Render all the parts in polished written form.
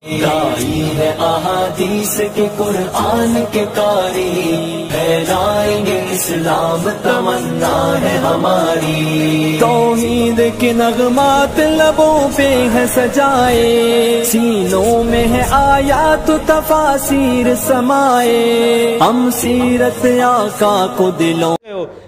दाई है अहादीस के कुरान के कारी, फैलाएंगे इस्लाम तमन्ना है हमारी। तौहीद के नगमात लबों पे है सजाए, सीनों में है आयात तफासीर समाए, हम सीरत आका को दिलों।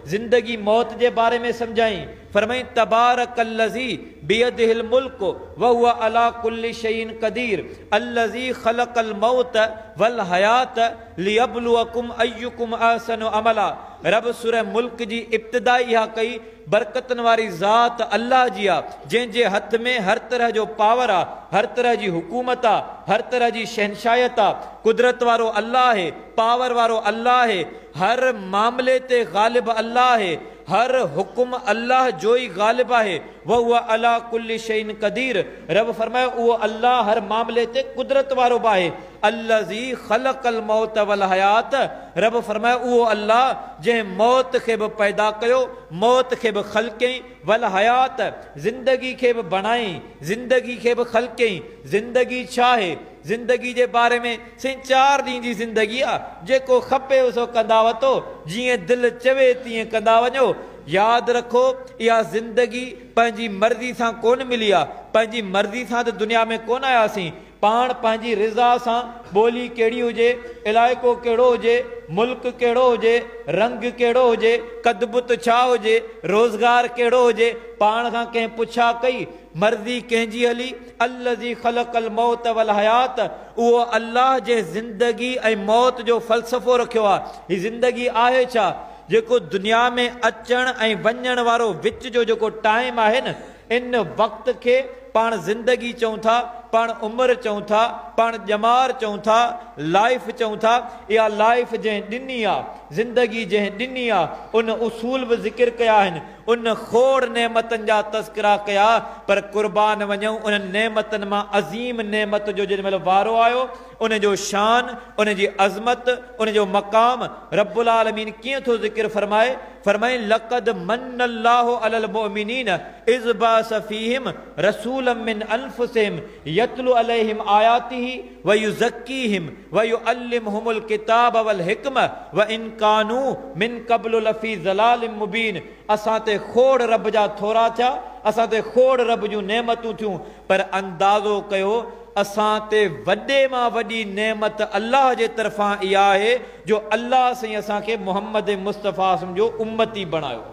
ज़िंदगी मौत जे बारे में सम्झाई, फरमाई तबारक अल्लज़ी बियदिहिल मुल्क व हुवा अला कुल्लि शैइन कदीर अल्लज़ी खलक़ल मौत वल हयात लियबलुवकुम अय्युकुम अहसनु अमला। रब सूरह मुल्क जी इब्तिदा इहा कई, बरकतनि वारी ज़ात अल्लाह जी आहे, जंहिंजे हथ में हर तरह जो पावर आहे, हर तरह जी हुकूमत आहे, हर तरह जी शहनशाहियत आहे, कुदरत वारो अल्लाह आहे, पावर वारो अल्लाह आहे, हर मामले ते ग़ालिब अल्लाह आहे, हर हुकुम अल्लाह जो ई ग़ालिब आहे। वह हुआ अला कुल्लि शैइन कदीर। रब फरमायो उहो अल्लाह हर मामले ते कुदरत वारो बि आहे। अल्लज़ी खलक़ल मौत वल हयात। रब फरमायो उहो अल्लाह जंहिं मौत खे बि पैदा कयो, मौत खे बि ख़लकयईं, वल हयात ज़िंदगी खे बि बणाई, ज़िंदगी खे बि ख़लकयईं। ज़िंदगी छा आहे? ज़िंदगी जे बारे में साईं 4 ॾींहं जी ज़िंदगी आहे, जेको खपे सो कंदा वतो, जीअं दिलि चवे तीअं कंदा वञो। यादि रखो इहा ज़िंदगी पंहिंजी मर्ज़ी सां कोन मिली आहे, पंहिंजी मर्ज़ी सां त दुनिया में कोन आयासीं। पाण पंहिंजी रिज़ा सां ॿोली कहिड़ी हुजे, इलाइक़ो कहिड़ो हुजे, मुल्क कहिड़ो हुजे, रंग कहिड़ो हुजे, कदबुत छा हुजे, रोज़गार कहिड़ो हुजे, पाण खां कंहिं पुछा कई, मर्ज़ी कंहिंजी हली? अल्लज़ी ख़लक़ल मौत वल हयात। उहो अल्लाह जंहिं ज़िंदगी ऐं मौत जो फ़लसफ़ो रखियो आहे। हीअ ज़िंदगी आहे छा? जेको दुनिया में अचण ऐं वञण वारो विच जो जेको टाइम आहे न, इन वक़्त खे पाण ज़िंदगी चऊं था, पाण उमिरि चऊं था, पाण ॼमार चऊं था, लाइफ चऊं था। इहा लाइफ जंहिं ॾिनी आहे, ज़िंदगी जंहिं ॾिनी आहे, उन उसूल बि ज़िक्र कया आहिनि, उन खोड़ नेमतनि जा तज़किरा कया, पर कुर्बान वञूं उन्हनि नेमतनि मां अज़ीम नेमत जो जंहिं महिल वारो आयो, उनजो शान, उनजी अज़मत, उनजो मक़ाम रब्बुल आलमीन कीअं थो ज़िक्र फरमाए? फरमाए लक़द मन्नल्लाहु अलल मुमिनीन is बाअस फ़ीहिम रसूलन मिन अनफुसिहिम यतलु अलैहिम आयातिही व युज़क्कीहिम व युअल्लिमुहुमुल किताब वल हिकमा व इन कानू मिन क़ब्लु लफ़ी ज़लालिम मुबीन। असां ते खोड़ रब जा थोरा थिया, असां ते खोड़ रब जूं नेमतूं थियूं, पर अंदाज़ो कयो असां ते वॾे मां वॾी नेमत अल्लाह जे तरफ़ां इहा आहे जो अल्लाह साईं असांखे मोहम्मद मुस्तफ़ा जो उम्मती बणायो।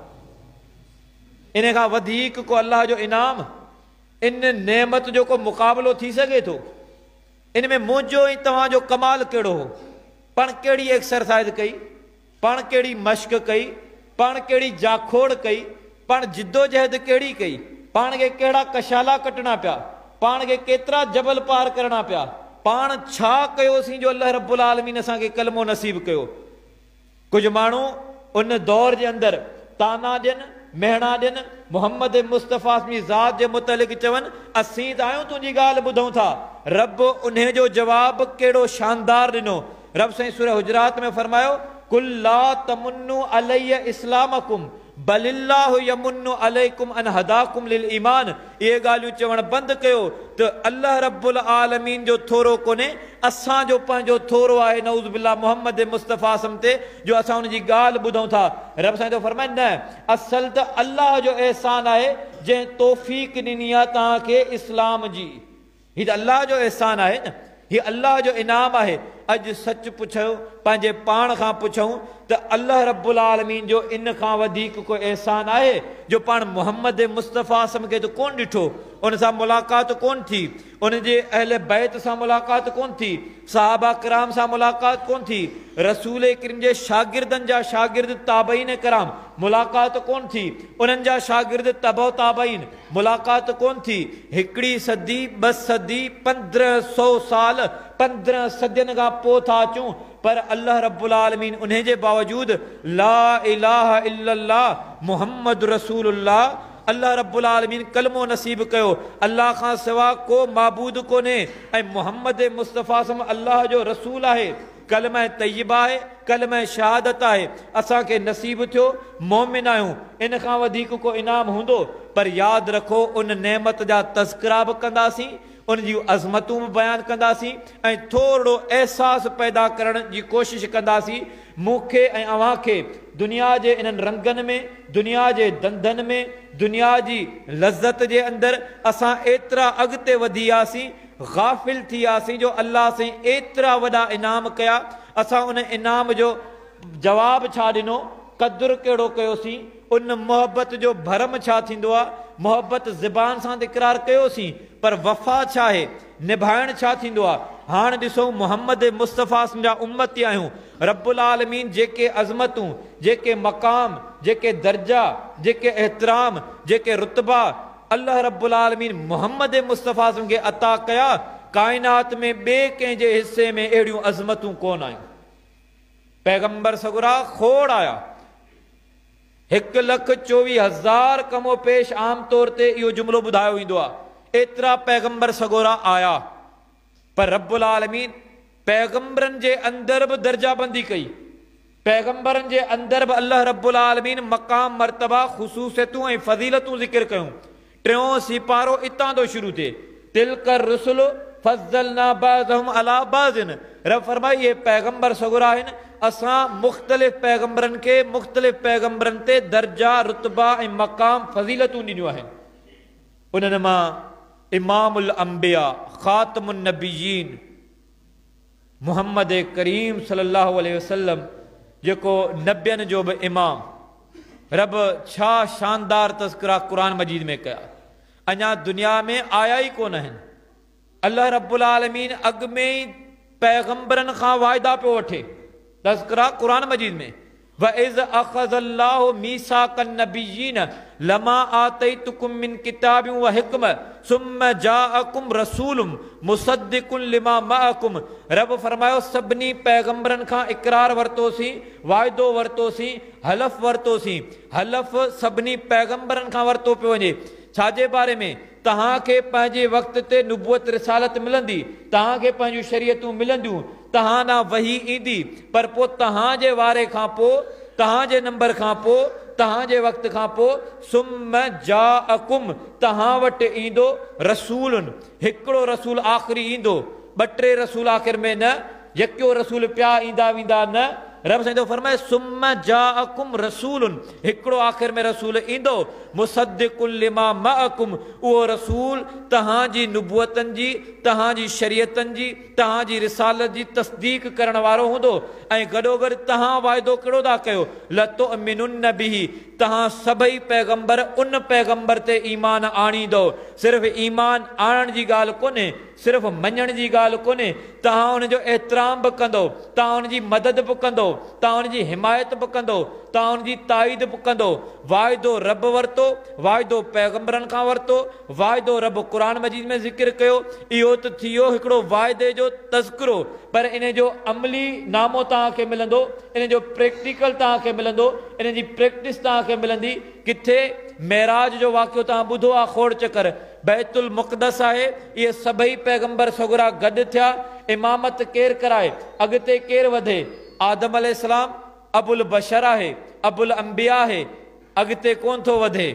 इन खां वधीक को अल्लाह जो इनाम, इन नेमत जो को मुक़ाबिलो थी सघे थो? इन में मुंहिंजो ऐं तव्हांजो कमाल कहिड़ो हो? पाण कहिड़ी एक्सरसाइज़ कई, पाण कहिड़ी मश्क कई, पाण कहिड़ी जाखोड़ कई, पाण जिदोजहद कहिड़ी कई, पाण खे कहिड़ा कशाला कटणा पिया, पाण खे केतिरा जबल पार करणा पिया, पाण छा कयोसीं जो अल्लाह रब्बुल आलमीन असांखे कलमो नसीब कयो? कुझु माण्हू उन दौर जे अंदरि ताना ॾियनि, मेहणा ॾियनि, मोहम्मद मुस्तफ़ा जी ज़ात जे मुतालिक़ चवनि असीं त आहियूं तुंहिंजी ॻाल्हि ॿुधूं था। रब उन जो जवाबु कहिड़ो शानदार ॾिनो। रब साईं सूरह हुजरात में फरमायो कुल ला तमुन्नु अलैय इस्लामकुम बलिल्लाहु यमुन्नु अलैकुम अन हदाकुम लिल ईमान। इहे ॻाल्हियूं चवणु बंदि कयो त अल्लाह रब्बुल आलमीन जो थोरो कोन्हे, असांजो पंहिंजो थोरो आहे। नऊज़ बिल्लाह मोहम्मद मुस्तफ़ा सम ते जो असां हुनजी ॻाल्हि ॿुधूं था। रब साईं थो फरमाए न, असल त अल्लाह जो अहसान आहे जंहिं तौफ़ीक़ ॾिनी आहे तव्हांखे इस्लाम जी। हीअ त अल्लाह जो अहसान आहे न, हीअ अल्लाह जो इनाम आहे। अॼु सच पुछूं, पंहिंजे पाण खां पुछूं त अल्लाह रब्बुल आलमीन जो इन खां वधीक को अहसान आहे जो पाण मोहम्मद मुस्तफ़ा सम खे त कोन ॾिठो, उन सां मुलाक़ात कोन थी, उनजे अहल बैत सां मुलाक़ात कोन थी, सहाबा कराम सां मुलाक़ात कोन थी, रसूल करीम जे शागिर्दनि जा शागिर्द ताबईन कराम मुलाक़ात कोन थी, उन्हनि जा शागिर्द तबो ताबईन मुलाक़ात कोन थी। हिकिड़ी सदी, ॿ सदी, 1500 साल, 15 सदियुनि खां पोइ था अचूं, पर अल्लाह रब्बुल आलमीन उन जे बावजूद ला इलाहा इल्लल्लाह मोहम्मद रसूलुल्लाह अल्लाह रब्बुल आलमीन कलमो नसीब कयो। अल्लाह खां सिवा को माबूद कोन्हे ऐं मोहम्मद मुस्तफ़ा सम अल्लाह जो रसूल आहे। कलमा तय्यबा आहे, कलमा शहादत आहे, असांखे नसीब थियो, मोमिन आहियूं, इन खां वधीक को इनाम हूंदो? पर यादि रखो उन नेमत जा तज़किरा बि कंदासीं, उन जूं अज़मतूं बि बयानु कंदासीं ऐं थोरो अहसासु पैदा करण जी कोशिशि कंदासीं। मूंखे ऐं अव्हांखे दुनिया जे इन्हनि रंगनि में, दुनिया जे धंधनि में, दुनिया जी लज़त जे अंदरि असां एतिरा अॻिते वधी वियासीं, गाफ़िल थी वियासीं जो अलाह साईं एतिरा वॾा इनाम कया, असां उन इनाम जो जवाबु छा ॾिनो, क़दुरु कहिड़ो कयोसीं, उन मोहबत जो भरम छा थींदो आहे। मोहबत ज़बान सां त इक़रार कयोसीं, पर वफ़ा छा आहे, निभाइणु छा थींदो आहे। हाणे ॾिसो मोहम्मद मुस्तफ़ा जा उम्मती आहियूं, रब्बुल आलमीन जेके अज़मतूं, जेके मक़ाम, जेके दर्जा, जेके एहतराम, जेके रुतबा अलाह रब्बुल आलमीन मोहम्मद मुस्तफ़ा खे अता कया, काइनात में ॿिए कंहिंजे हिसे में अहिड़ियूं अज़मतूं कोन आहिनि। पैगंबर सगुरा खोड़ आया, 1,24,000 कमो पेश आम तौर ते इहो जुमिलो ॿुधायो वेंदो आहे, एतिरा पैगंबर सगोरा आया, पर रब्बुल आलमीन पैगंबरनि जे अंदरि बि दर्जाबंदी कई, पैगंबरनि जे अंदरि बि अलाह रब्बुल आलमीन मक़ाम, मर्तबा, ख़ुसूसियतूं ऐं फ़ज़ीलतूं ज़िक्र कयूं। टियों सिपारो इतां थो शुरू थिए, तिलक रुसुल फज़लना बाज़हुम अला बाज़िन। रब फरमाई इहे पैगंबर सगुरा आहिनि, असां मुख़्तलिफ़ पैगंबरनि खे मुख़्तलिफ़ पैगंबरनि ते दर्जा, रुतबा ऐं मक़ाम, फ़ज़ीलतूं ॾिनियूं आहिनि। उन्हनि मां इमामुल अंबिया, ख़ातमुन नबिय्यीन मोहम्मद करीम सल्लल्लाहु अलैहि वसल्लम, जेको नबियनि जो बि इमाम, रब छा शानदार तज़किरा क़ुरान मजीद में कया, अञा दुनिया में आया ई कोन आहिनि। अलाह रब्बुल आलमीन अॻु में ई पैगंबरनि खां वाइदा पियो वठे, तज़किरा क़ुरान मजीद में, वइज़ अख़ज़ल्लाहु मीसाक़न नबिय्यीन लमा आतैतुकुम मिन किताबिन व हिकम सुम्मा जाअकुम रसूलुम मुसद्दिकुन लिमा मअकुम। रब फरमायो सभिनी पैगंबरनि खां इक़रार वरितोसीं, वाइदो वरितोसीं, हलफ वरितोसीं। हलफ सभिनी पैगंबरनि खां वरितो पियो वञे, छाजे बारे में? तव्हांखे पंहिंजे वक़्त ते नुबुवत रिसालत मिलंदी, तव्हांखे पंहिंजूं शरीयतूं मिलंदियूं, तव्हां ॾांहुं वही ईंदी, पर पोइ तव्हांजे वारे खां पोइ, तव्हांजे नंबर खां पोइ, तव्हांजे वक़्त खां पोइ सुम जाअकुम, तव्हां वटि ईंदो रसूलुन, हिकिड़ो रसूल आख़िरी ईंदो, ॿ टे रसूल आख़िर में न, यकियो रसूल पिया ईंदा वेंदा न। रब साईं थो फरमाए सुम जाअकुम रसूलुन, हिकिड़ो आख़िर में रसूल ईंदो, मुसद्दिकुल लिमा मअकुम, उहो रसूल तव्हांजी नुबुवतनि जी, तव्हांजी शरीयतनि जी, तव्हांजी रिसालत जी तस्दीक करण वारो हूंदो, ऐं गॾोगॾु तव्हां वाइदो कहिड़ो था कयो, लतुमिनुन्न बिही, तव्हां सभई पैगंबर उन पैगंबर ते ईमान आणींदो। सिर्फ़ ईमान आणण जी ॻाल्हि कोन्हे, सिर्फ़ मञण जी ॻाल्हि कोन्हे, तव्हां हुनजो एहतराम बि कंदो, तव्हां हुनजी मदद बि कंदो, तव्हां हुनजी हिमायत बि कंदो, तव्हां हुनजी ताईद बि कंदो। वाइदो रब वरितो, वाइदो पैगंबरनि खां वरितो, वाइदो रब क़ुरान मजीद में ज़िक्र कयो। इहो त थी वियो हिकिड़ो वाइदे जो तज़किरो, पर इन जो अमली नामो तव्हांखे मिलंदो, इन जो प्रैक्टिकल तव्हांखे मिलंदो, इन जी प्रैक्टिस तव्हांखे मिलंदी। किथे मेराज जो वाक़ियो तव्हां ॿुधो आहे, खोड़ चकर बैतुल मुक़दस आहे, इहे सभई पैगंबर सगुरा गॾु थिया, इमामत केरु कराए, अॻिते केरु वधे? आदम अलैहिस्सलाम अबुल बशर आहे, अबुल अंबिया आहे, अॻिते कोन थो वधे।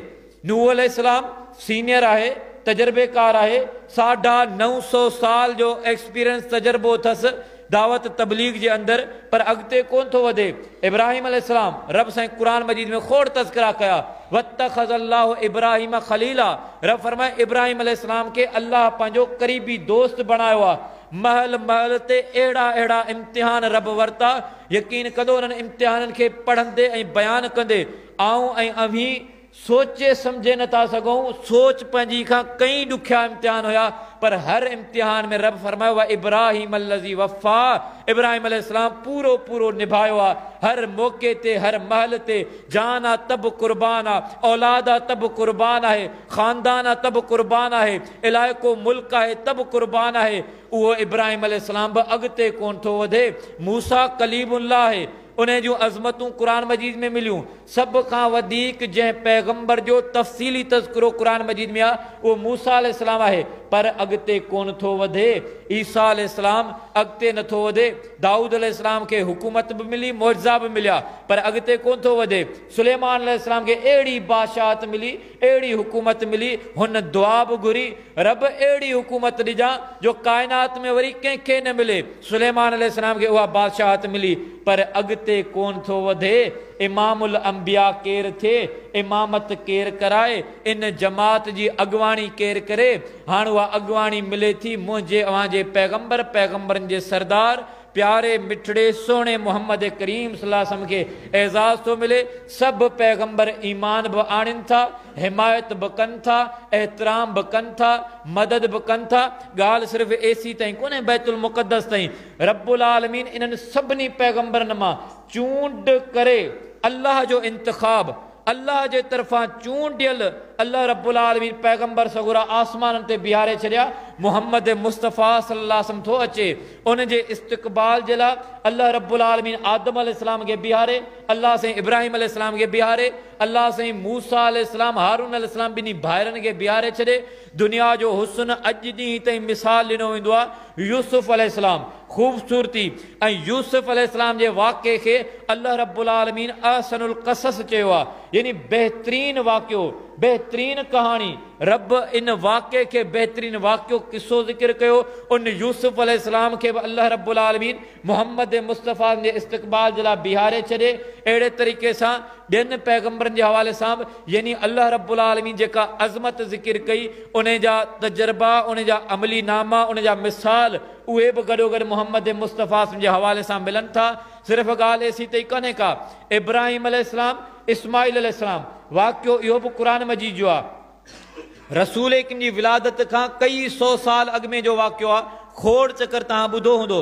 नूह अलैहिस्सलाम सीनियर आहे, तजुर्बेकार आहे, 950 साल जो एक्सपीरियंस तजुर्बो अथसि दावत तबलीग जे अंदरि, पर अॻिते कोन थो वधे। इब्राहिम अलैहिस्सलाम रब साईं क़ुरान मजीद में खोड़ तज़किरा कया, वत्तख़ज़ल्लाहु इब्राहिम ख़लीला, रब फरमाए इब्राहिम अलैहिस्सलाम खे अलाह पंहिंजो क़रीबी दोस्त बणायो आहे। महल महल ते अहिड़ा अहिड़ा इम्तिहान रब वरिता, यकीन कंदो उन्हनि इम्तिहाननि खे पढ़ंदे ऐं बयानु कंदे आऊं ऐं अव्हीं सोचे सम्झे नथा सघूं, सोच पंहिंजी खां कई ॾुखिया इम्तिहान हुया, पर हर इम्तिहान में रब फरमायो व इब्राहिम अल्लज़ी वफ़ा, इब्राहिम अलैहिस्सलाम पूरो पूरो निभायो आहे। हर मौके ते, हर महल ते, जान आहे तब कुर्बान आहे, औलाद आहे तब कुर्बान आहे, ख़ानदान आहे तब कुर्बान आहे, इलाइक़ो मुल्क आहे तब कुर्बान आहे। उहो इब्राहिम अलैहिस्सलाम बि अॻिते कोन थो वधे। मूसा कलीमुल्लाह आहे, ان जूं अज़मतूं क़ुर मजीद में मिलियूं। सभ खां वधीक जंहिं पैगंबर जो तफ़सीली तज़किरो क़ुर मजीद में आहे उहो मूसा अलैहिस्सलाम आहे, पर अॻिते कोन थो वधे। ईसा अलैहिस्सलाम अॻिते नथो वधे। दाऊद अलैहिस्सलाम खे हुकूमत बि मिली, मुआवज़ा बि मिलिया, पर अॻिते कोन थो वधे। सुलेमान अलैहिस्सलाम खे अहिड़ी बादशाहत मिली, अहिड़ी हुकूमत मिली, हुन दुआ बि घुरी, रब अहिड़ी हुकूमत ॾिजां जो काइनात में वरी कंहिंखे न मिले। सुलेमान अलैहिस्सलाम खे उहा बादशाहत मिली, पर अॻिते कोन थो वधे। इमामुल अंबिया केरु थिए, इमामत केरु कराए, इन जमात जी अॻुवाणी केरु करे। हाणे उहा अॻुवाणी मिले थी मुंहिंजे अव्हांजे पैगंबर, पैगंबरनि जे सरदार प्यारे मिठड़े सोहणे मोहम्मद करीम सल्लल्लाहु अलैहि वसल्लम खे एज़ाज़ थो मिले। सभु पैगंबर ईमान बि आणनि था, हिमायत बि कनि था, एहतराम बि कनि था, मदद बि कनि था। ॻाल्हि सिर्फ़ु एसी ताईं कोन्हे, बैतुल मुक़द्दस ताईं। रब्बुल आलमीन इन्हनि सभिनी पैगंबरनि मां चूंड करे अल्लाह जो इंतिखाब, अल्लाह जे तरफ़ां चूंडियल अल्लाह रब्बुल आलमीन पैगंबर सगुरा आसमाननि ते बीहारे छॾिया। मोहम्मद मुस्तफ़ा सल्लल्लाहु अलैहि वसल्लम थो अचे, उनजे इस्तिक़बाल जे लाइ अल्लाह रब्बुल आलमीन आदम अलैहिस्सलाम खे बीहारे, अल्लाह साईं इब्राहिम अलैहिस्सलाम खे बीहारे, अल्लाह साईं मूसा अलैहिस्सलाम, हारून अलैहिस्सलाम ॿिन्ही भाइरनि खे बीहारे छॾे। दुनिया जो हुस्न अॼु ॾींहुं ताईं मिसाल ॾिनो वेंदो आहे यूसुफ अलैहिस्सलाम ख़ूबसूरती ऐं यूसुफ अलैहिस्सलाम जे वाक़े खे अल्लाह रब्बुल आलमीन अहसनुल क़सस चयो आहे, यानी बहितरीन वाक़ियो, बहितरीन कहाणी। रब इन वाक़े खे बहितरीन वाक़ियो किसो ज़िक्र कयो। उन यूसुफ अलैहिस्सलाम खे बि अल्लाह रब्बुल आलमीन मोहम्मद मुस्तफ़ा जे इस्तिक़बाल जे लाइ बीहारे छॾे। अहिड़े तरीक़े सां ॿियनि पैगंबरनि जे हवाले सां बि यानी अल्लाह रब्बुल आलमीन जेका अज़मत ज़िक्र कई, उन जा तजुर्बा, उन जा अमली नामा, उन जा मिसाल उहे बि गॾोगॾु मोहम्मद मुस्तफ़ा जे हवाले सां मिलनि था। सिर्फ़ु ॻाल्हि एसी ताईं कान्हे का। इब्राहिम अलैहिस्सलाम, इस्माइल अलैहिस्सलाम वाक़ियो इहो बि क़ुर मजीद जो आहे। रसूल करीम जी विलादत खां कई सौ साल अॻु में जो वाक़ियो आहे, खोड़ चकर तव्हां ॿुधो हूंदो।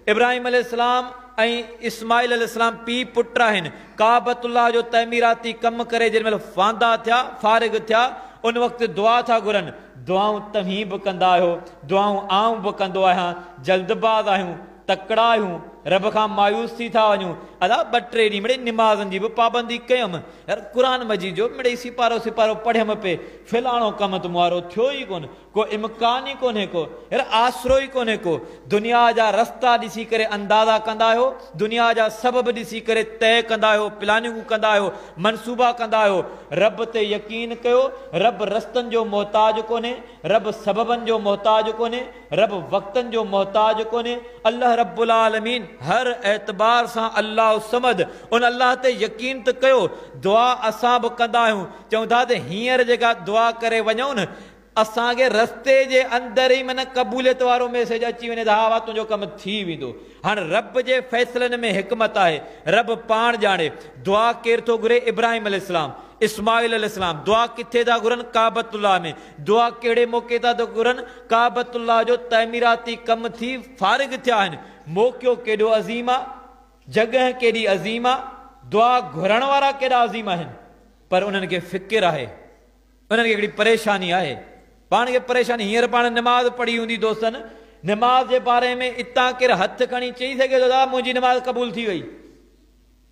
इब्राहिम अलैहिस्सलाम ऐं इस्माइल अलैहिस्सलाम पीउ पुट आहिनि। काबतुल्लाह जो तमीराती कमु करे जंहिं महिल वांदा थिया, फ़ारिग थिया, उन वक़्तु दुआ था घुरनि। दुआऊं तव्हीं बि कंदा आहियो, दुआऊं आउं बि कंदो आहियां। जल्दबाज़ आहियूं, तकड़ा आहियूं, रब खां मायूस थी था वञूं। अदा ॿ टे ॾींहं मिड़े निमाज़नि जी बि पाबंदी कयमि, यार क़ुर मजीद जो मिड़े सिपारो सिपारो पढ़ियमि पे, फ़िलाणो कमु त मूं थियो ई कोन, को इम्कान ई कोन्हे को, यार आसरो ई कोन्हे को। दुनिया जा रस्ता ॾिसी करे अंदाज़ा कंदा आहियो, दुनिया जा सबब ॾिसी करे तय कंदा आहियो, प्लानिंगूं कंदा आहियो, मनसूबा कंदा आहियो। रब ते यकीन कयो, रब रस्तनि जो मोहताज कोन्हे, रब सबबनि जो मोहताज कोन्हे, रब वक़्तनि जो मोहताज कोन्हे। अल्लाह रब्बुल आलमीन हर एतबार सां अल्लाह समद, उन अल्लाह ते यकीन त कयो। दुआ असां बि कंदा आहियूं, चऊं था त हींअर जेका दुआ करे वञूं न, असांखे रस्ते जे अंदरि ई माना क़बूलियत वारो मैसेज अची वञे त हा वाह तुंहिंजो कमु थी वेंदो। हाणे रब जे फ़ैसिलनि में हिकमत आहे, रब पाण ॼाणे। दुआ केरु थो घुरे? इब्राहिम अलैहिस्सलाम, इस्माइल अलैहिस्सलाम। दुआ किथे था घुरनि? काबतुल्लाह में। दुआ कहिड़े मौक़े था घुरनि? काबतुल्लाह जो तमीराती कमु थी फ़ारिग थिया आहिनि। मौक़ो केॾो अज़ीम आहे, जॻह केॾी अज़ीम आहे, दुआ घुरण वारा केॾा अज़ीम आहिनि, पर उन्हनि खे फ़िक्र आहे, उन्हनि खे हिकिड़ी परेशानी आहे। पाण खे परेशानी हींअर पाण निमाज़ पढ़ी हूंदी दोस्तनि, निमाज़ जे बारे में इतां केरु हथु खणी चई सघे थो त मुंहिंजी निमाज़ क़बूल थी वई?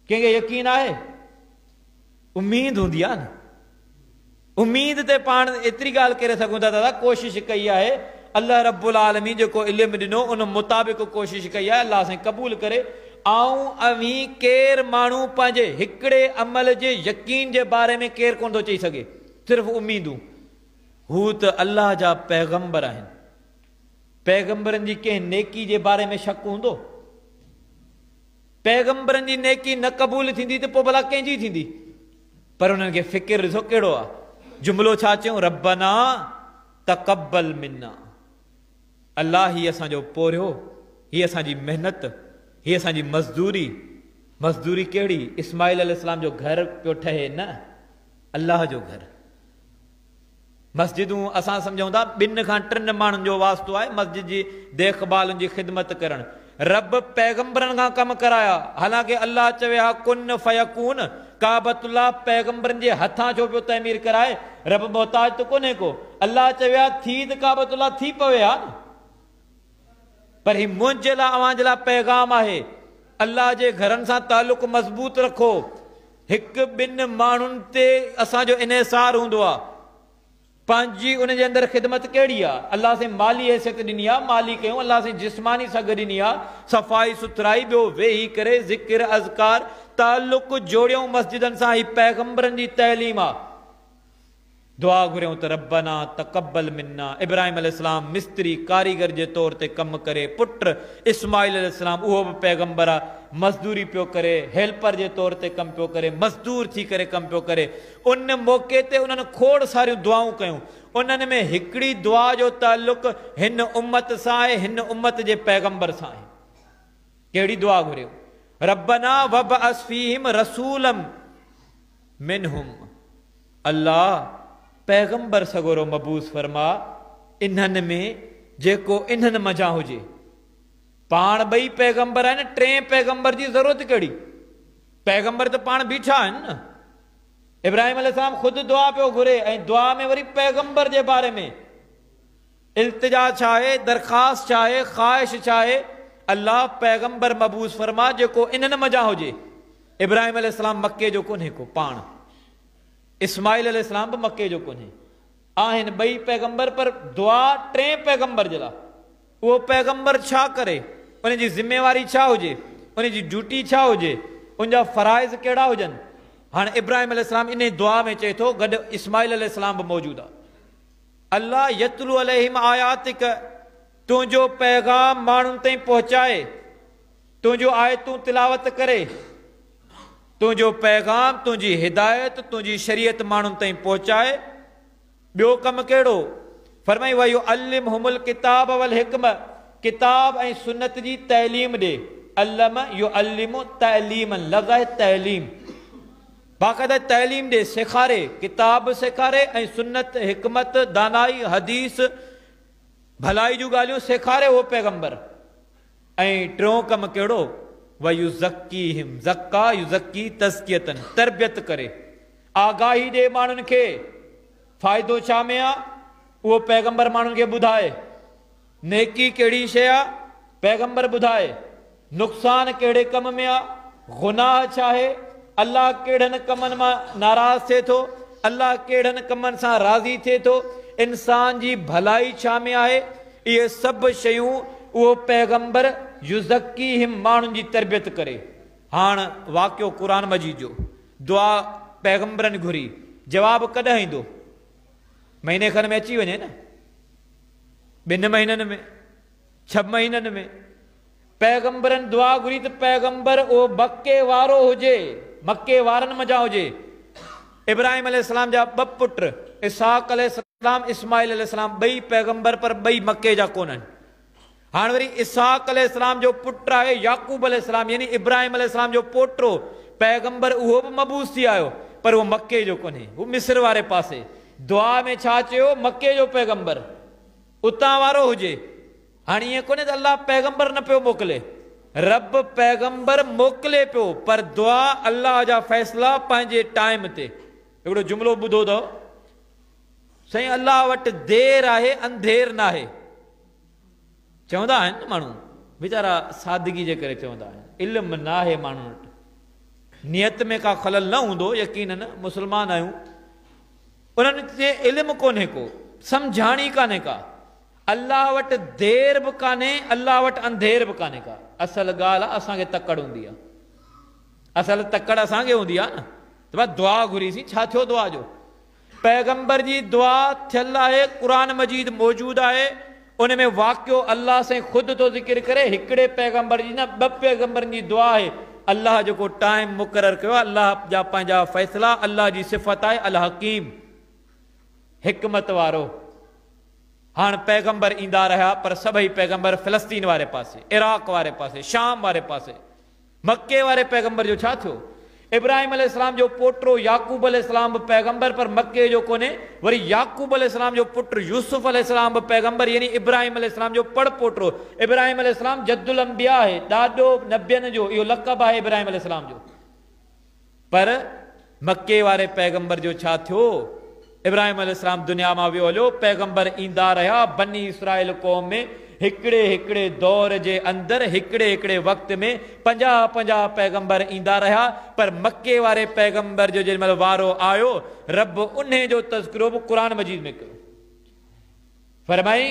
कंहिंखे यकीन आहे? उम्मीद हूंदी आहे न, उम्मीद ते पाण एतिरी ॻाल्हि करे सघूं था दादा कोशिशि कई आहे, अल्लाह रब्बुल आलमीन जेको इल्मु ॾिनो उन मुताबिक़ कोशिशि कई आहे, अल्लाह साईं क़बूल करे। ऐं अवीं केरु माण्हू पंहिंजे हिकिड़े अमल जे यकीन जे बारे में केरु कोन थो चई सघे, सिर्फ़ु उम्मीदूं। हू त अल्लाह जा पैगंबर आहिनि, पैगंबरनि जी कंहिं नेकी जे बारे में शक हूंदो? पैगंबरनि जी नेकी न क़बूल थींदी त पोइ भला कंहिंजी थींदी? पर उन्हनि खे फ़िक्र ॾिसो कहिड़ो आहे। जुमिलो छा चयूं? रब्बना तक़ब्बल मिन्ना। अल्लाह हीअ असांजो पोरियो, हीअ असांजी महिनत, हीअ असांजी मज़दूरी। मज़दूरी कहिड़ी? इस्माइल अलैहिस्सलाम जो घर पियो ठहे न, अल्लाह जो घर। मस्जिदूं असां सम्झूं था ॿिनि खां टिनि माण्हुनि जो वास्तो आहे मस्जिद जी देखभाल जी ख़िदमत करणु। रब पैगंबरनि खां कमु कराया, हालांकि अल्लाह चवे हा कुन फयकून, काबतुल्लाह पैगंबरनि जे हथां छो पियो तमीर कराए? रब मोहताज त कोन्हे को। अल्लाह चवे हा थी त काबतुल्लाह थी पवे हा न, पर हीउ मुंहिंजे लाइ अव्हांजे लाइ पैगाम आहे। अलाह जे घरनि सां तालुक मज़बूत रखो। हिकु ॿिनि माण्हुनि ते असांजो इन्हिसार हूंदो आहे। पंहिंजी उन जे अंदरि ख़िदमत कहिड़ी आहे? अलाह साईं माली हैसियत ॾिनी आहे, माली कयूं, अलाह साईं जिस्मानी सघ ॾिनी आहे, सफ़ाई सुथराई, ॿियो वेही करे ज़िक्र अज़कार, तालुक जोड़ियूं मस्जिदनि सां। ही पैगम्बरनि जी तइलीम आहे। दुआ घुरियूं त रब्बना तक़ब्बल मिन्ना। इब्राहिम अलैहिस्सलाम मिस्त्री कारीगर जे तौर ते कमु करे, पुट इस्माइल अलैहिस्सलाम उहो बि पैगम्बर आहे, मज़दूरी पियो करे, हेल्पर जे तौर ते कमु पियो करे, मज़दूर थी करे कमु पियो करे। उन मौक़े ते उन्हनि खोड़ सारियूं दुआऊं कयूं। उन्हनि में हिकिड़ी दुआ जो तालुक हिन उम्मत सां आहे, हिन उम्मत जे पैगम्बर सां आहे। कहिड़ी दुआ घुरियो? रब्बना वबअस फीहिम रसूलम मिनहुम। अल्लाह पैगम्बर सगोरो मबूस फरमा इन्हनि में जेको इन्हनि मंझां हुजे। पाण ॿई पैगम्बर आहिनि, टे पैगम्बर जी ज़रूरत कहिड़ी? पैगम्बर त पाण बीठा आहिनि न। इब्राहिम अलैहिस्सलाम ख़ुदि दुआ पियो घुरे ऐं दुआ में वरी पैगम्बर जे बारे में इल्तिजा छा आहे, दरख़्वास्त छा आहे, ख़्वाहिश छा आहे? अल्लाह पैगम्बर मबूस फरमा जेको इन्हनि मंझां हुजे। इब्राहिम अलैहिस्सलाम मक्के जो कोन्हे को पाण, इस्माइल अलैहिस्सलाम बि मक्के जो कोन्हे। आहिनि ॿई पैगम्बर, पर दुआ टे पैगम्बर जे लाइ। उहो पैगम्बर छा करे, उनजी ज़िम्मेवारी छा हुजे, उनजी ड्यूटी छा हुजे, उनजा फ़राइज़ कहिड़ा हुजनि। हाणे इब्राहिम अलैहिस्सलाम इन दुआ में चए थो, गॾु इस्माइल अलैहिस्सलाम बि मौजूदु आहे। अल्लाह यतलू अलैहिम आयातिक, तुंहिंजो पैगाम माण्हुनि ताईं पहुचाए, तुंहिंजो आयतूं तिलावत करे, तुंहिंजो पैगाम, तुंहिंजी हिदायत, तुंहिंजी शरीयत माण्हुनि ताईं पहुचाए। ॿियो कमु कहिड़ो? फरमाई वयुअल्लिमहुमुल किताब वल हिकम, किताब ऐं सुन्नत जी तइलीम ॾे। अल्लम युअल्लिमु तइलीमन, लफ़्ज़ आहे तइलीम, बाक़ाइदा तइलीम ॾे, सेखारे, किताब सेखारे ऐं सुन्नत, हिकमत, दानाई, हदीस, भलाई जूं ॻाल्हियूं सेखारे उहो पैगम्बर। ऐं टियों कमु कहिड़ो? वयुज़क्कीहिम, ज़क्का युज़क्की तज़कियतन, तरबियत करे, आगाही ॾे माण्हुनि खे। फ़ाइदो छा में आहे? उहो पैगम्बर माण्हुनि खे ॿुधाए नेकी कहिड़ी शइ आहे, पैगम्बर ॿुधाए नुक़सान कहिड़े कम में आहे, गुनाह छा आहे, अलाह कहिड़नि कमनि मां नाराज़ थिए थो, अलाह कहिड़नि कमनि सां राज़ी थिए थो, इंसान जी भलाई छा में आहे। इहे सभु शयूं उहो पैगम्बर युज़क्कीहिम माण्हुनि जी तरबियत करे। हाणे वाक़ियो क़ुर मजीद जो, दुआ पैगम्बरनि घुरी, जवाबु कॾहिं ईंदो? महीने खनि में अची वञे न, ॿिनि महीननि में, 6 महीननि में। पैगम्बरनि दुआ घुरी त पैगम्बर उहो मक्के वारो हुजे, मक्के वारनि मंझां हुजे। इब्राहिम अलैहिस्सलाम जा ॿ पुट इसहाक़ अलैहिस्सलाम, इस्माइल अलैहिस्सलाम, ॿई पैगम्बर, पर ॿई मक्के जा कोन्हनि। हाणे वरी इसहाक़ अलैहिस्सलाम जो पुटु आहे याक़ूब अलैहिस्सलाम, यानी इब्राहिम अलैहिस्सलाम जो पोटो पैगम्बर, उहो बि मबूस थी आयो, पर उहो मक्के जो कोन्हे, हू मिस्र वारे पासे। दुआ में छा चयो? मक्के जो पैगम्बर उतां वारो हुजे। हाणे ईअं कोन्हे त अलाह पैगम्बर न पियो मोकिले, रब पैगम्बर मोकिले पियो, पर दुआ अलाह जा फ़ैसिला पंहिंजे टाइम ते। हिकिड़ो जुमिलो ॿुधो अथव साईं, अलाह वटि देरि आहे, अंधेर न आहे। चवंदा आहिनि न माण्हू वीचारा सादगी जे करे चवंदा आहिनि, इल्मु न आहे माण्हुनि वटि, नियत में का ख़लल न हूंदो, यकीनन मुस्लमान आहियूं, उन्हनि खे इल्मु कोन्हे को, सम्झाणी कान्हे का। अलाह वटि देरि बि कान्हे, अलाह वटि अंधेर बि कान्हे का। असल ॻाल्हि आहे असांखे तकड़ हूंदी आहे, असल तकड़ असांखे हूंदी आहे न। त भाई दुआ घुरीसीं, छा थियो दुआ जो? पैगम्बर जी दुआ थियल आहे, क़ुर मजीद मौजूदु आहे, उन में वाक़ियो अलाह साईं ख़ुदि थो ज़िक्र करे। हिकिड़े पैगम्बर जी न, ॿ पैगम्बरनि जी दुआ आहे। अलाह जेको टाइम मुक़ररु कयो, अलाह जा पंहिंजा फ़ैसिला, अलाह जी सिफ़त आहे अल हकीम, हिकमत वारो। हाणे पैगम्बर ईंदा रहिया, पर सभई पैगम्बर फ़िलस्तीन वारे पासे, इराक़ वारे पासे, शाम वारे पासे। मक्के वारे पैगम्बर जो छा थियो? इब्राहिम अलैहिस्सलाम जो पोटरो याक़ूब अलैहिस्सलाम बि पैगम्बर, पर मक्के जो कोन्हे। वरी याक़ूब अलैहिस्सलाम जो पुटु यूसुफ अलैहिस्सलाम बि पैगम्बर, यानी इब्राहिम अलैहिस्सलाम जो पड़ पोटरो। इब्राहिम अलैहिस्सलाम जद्दुल अंबिया आहे, ॾाॾो नबियनि जो, इहो लक़ब आहे इब्राहिम अलैहिस्सलाम जो। पर मक्के वारे पैगम्बर जो छा थियो? इब्राहिम अलैहिस्सलाम दुनिया मां वियो हलियो, पैगम्बर ईंदा रहिया। बनी इसराइल क़ौम में हिकिड़े हिकिड़े दौर जे अंदरि हिकिड़े हिकिड़े वक़्त में 50 50 पैगंबर ईंदा रहिया, पर मक्के वारे पैगंबर जो जंहिं महिल वारो आयो, रब उन्हे जो तज़किरो बि क़ुर मजीद में कयो। फरमाई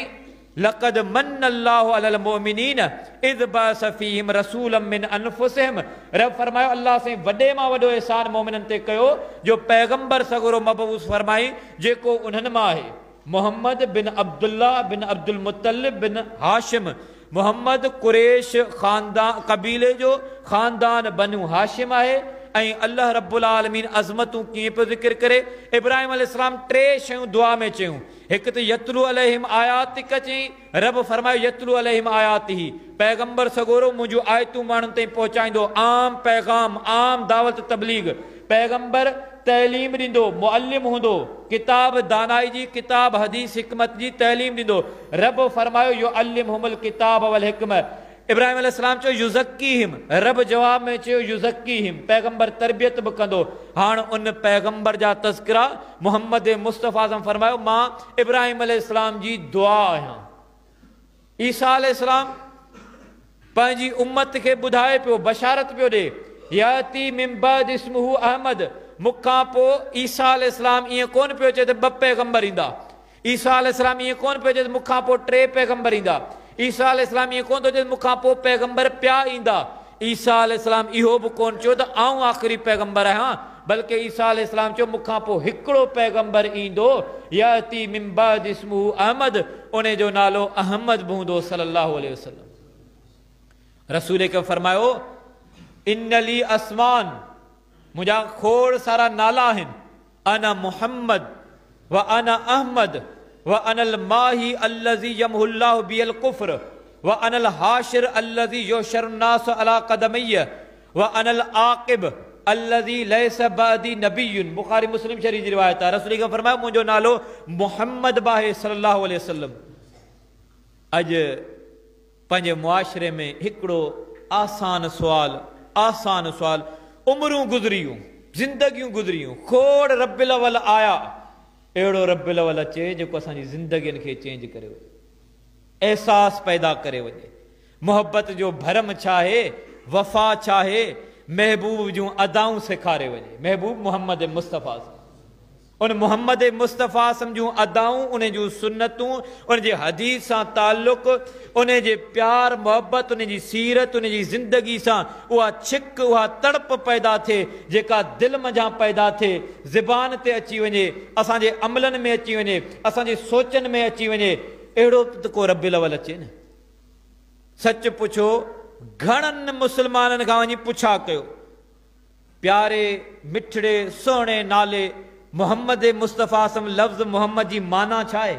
लक़द मन्नल्लाहु अलल मुमिनीन is बअस फ़ीहिम रसूलन मिन अनफुसिहिम। रब फरमायो अल्लाह साईं वॾे मां वॾो एहसान मोमिननि ते कयो जो पैगंबर सगोरो मबऊस फरमाई जेको उन्हनि मां आहे, मोहम्मद बिन अब्दुल्ला बिन अब्दुल मुत्तलिब बिन हाशिम। मोहम्मद कुरैश ख़ानदान क़बीले जो ख़ानदान बनू हाशिम आहे। ऐं अल्लाह रब्बुल आलमीन अज़मतूं कीअं पियो ज़िक्र करे। इब्राहिम अलैहिस्सलाम टे शयूं दुआ में चयूं। हिकु त यतलू अलैहिम आयातिक चई, रब फरमायो यतलू अलैहिम आयातिही, पैगंबर सगोरो मुंहिंजूं आयतूं माण्हुनि ताईं पहुचाईंदो, आम पैगाम, आम दावत तबलीग। पैगंबर तइलीम ॾींदो, मुअल्लिम हूंदो, किताब दानाई जी, किताब हदीस हिकमत जी तइलीम ॾींदो। रब फरमायो युअल्लिमुहुमुल किताब वल हिकमत। इब्राहिम अलैहिस्सलाम चयो युज़क्कीहिम, रब जवाब में चयो युज़क्कीहिम, पैगंबर तरबियत बि कंदो। हाणे उन पैगंबर जा तज़किरा मोहम्मद मुस्तफ़ा सां फरमायो मां इब्राहिम अलैहिस्सलाम जी दुआ आहियां। ईसा अलैहिस्सलाम पंहिंजी उम्मत खे ॿुधाए पियो, बशारत पियो ॾे, याती मिन बाद इस्मुहु अहमद, मूंखां पोइ ईसा अलैहिस्सलाम ईअं कोन पियो चए त ॿ पैगंबर ईंदा, ईसा अलैहिस्सलाम ईअं कोन पियो चए त मूंखां पोइ टे पैगंबर ईंदा, ईसा अलैहिस्सलाम ईअं कोन थो चए मूंखां पोइ पैगंबर पिया ईंदा। ईसा अलैहिस्सलाम इहो बि कोन चयो त आऊं आख़िरी पैगंबर आहियां, बल्कि ईसा अलैहिस्सलाम चयो मूंखां पोइ हिकिड़ो पैगंबर ईंदो, याती मिन बाद इस्मुहु अहमद, उन जो नालो अहमद बि हूंदो सल्लल्लाहु अलैहि वसल्लम। रसूल खे फरमायो इन्नली अस्मान, मुंहिंजा खोड़ सारा नाला आहिनि, अना मुहम्मद व अना अहमद व अनल माही अल्लज़ी यमहुल्लाहु बिल कुफ्र व अनल हाशिर अल्लज़ी युशरुन्नास अला कदमय्य व अनल आक़िब अल्लज़ी लैस बअदी नबियुन। बुखारी मुस्लिम शरीफ जी रिवायत आहे। रसूल खे फरमायो मुंहिंजो नालो मुहम्मद बि आहे सल्लल्लाहु अलैहि वसल्लम। अॼु पंहिंजे मुआशरे में हिकिड़ो आसान सुवाल, आसान सुवाल, उमिरूं गुज़रियूं, ज़िंदगियूं गुज़रियूं, खोड़ रबिल अव्वल आया, अहिड़ो रबिल अव्वल अचे जेको असांजी ज़िंदगियुनि खे चेंज करे वञे, अहसास पैदा करे वञे, मोहबत जो भरम छा आहे, वफ़ा छा आहे, महबूब जूं अदाऊं सेखारे वञे। महबूब मोहम्मद मुस्तफ़ा सां, उन मोहम्मद मुस्तफ़ा सम्झूं अदाऊं, उन जूं सुन्नतूं, उन जे हदीस सां ताल्लुक़, उन जे प्यार मोहबत, उन जी सीरत, उन जी ज़िंदगी सां उहा छिक, उहा तड़प पैदा थिए जेका दिलि मंझां पैदा थिए, ज़बान ते अची वञे, असांजे अमलनि में अची वञे, असांजे सोचनि में अची वञे, अहिड़ो त को रबिल अव्वल अचे न। सच पुछो घणनि मुस्लमाननि खां वञी पुछा कयो, प्यारे मिठड़े सुहिणे नाले मोहम्मद मुस्तफ़ा सम लफ़्ज़ मोहम्मद जी माना छा आहे?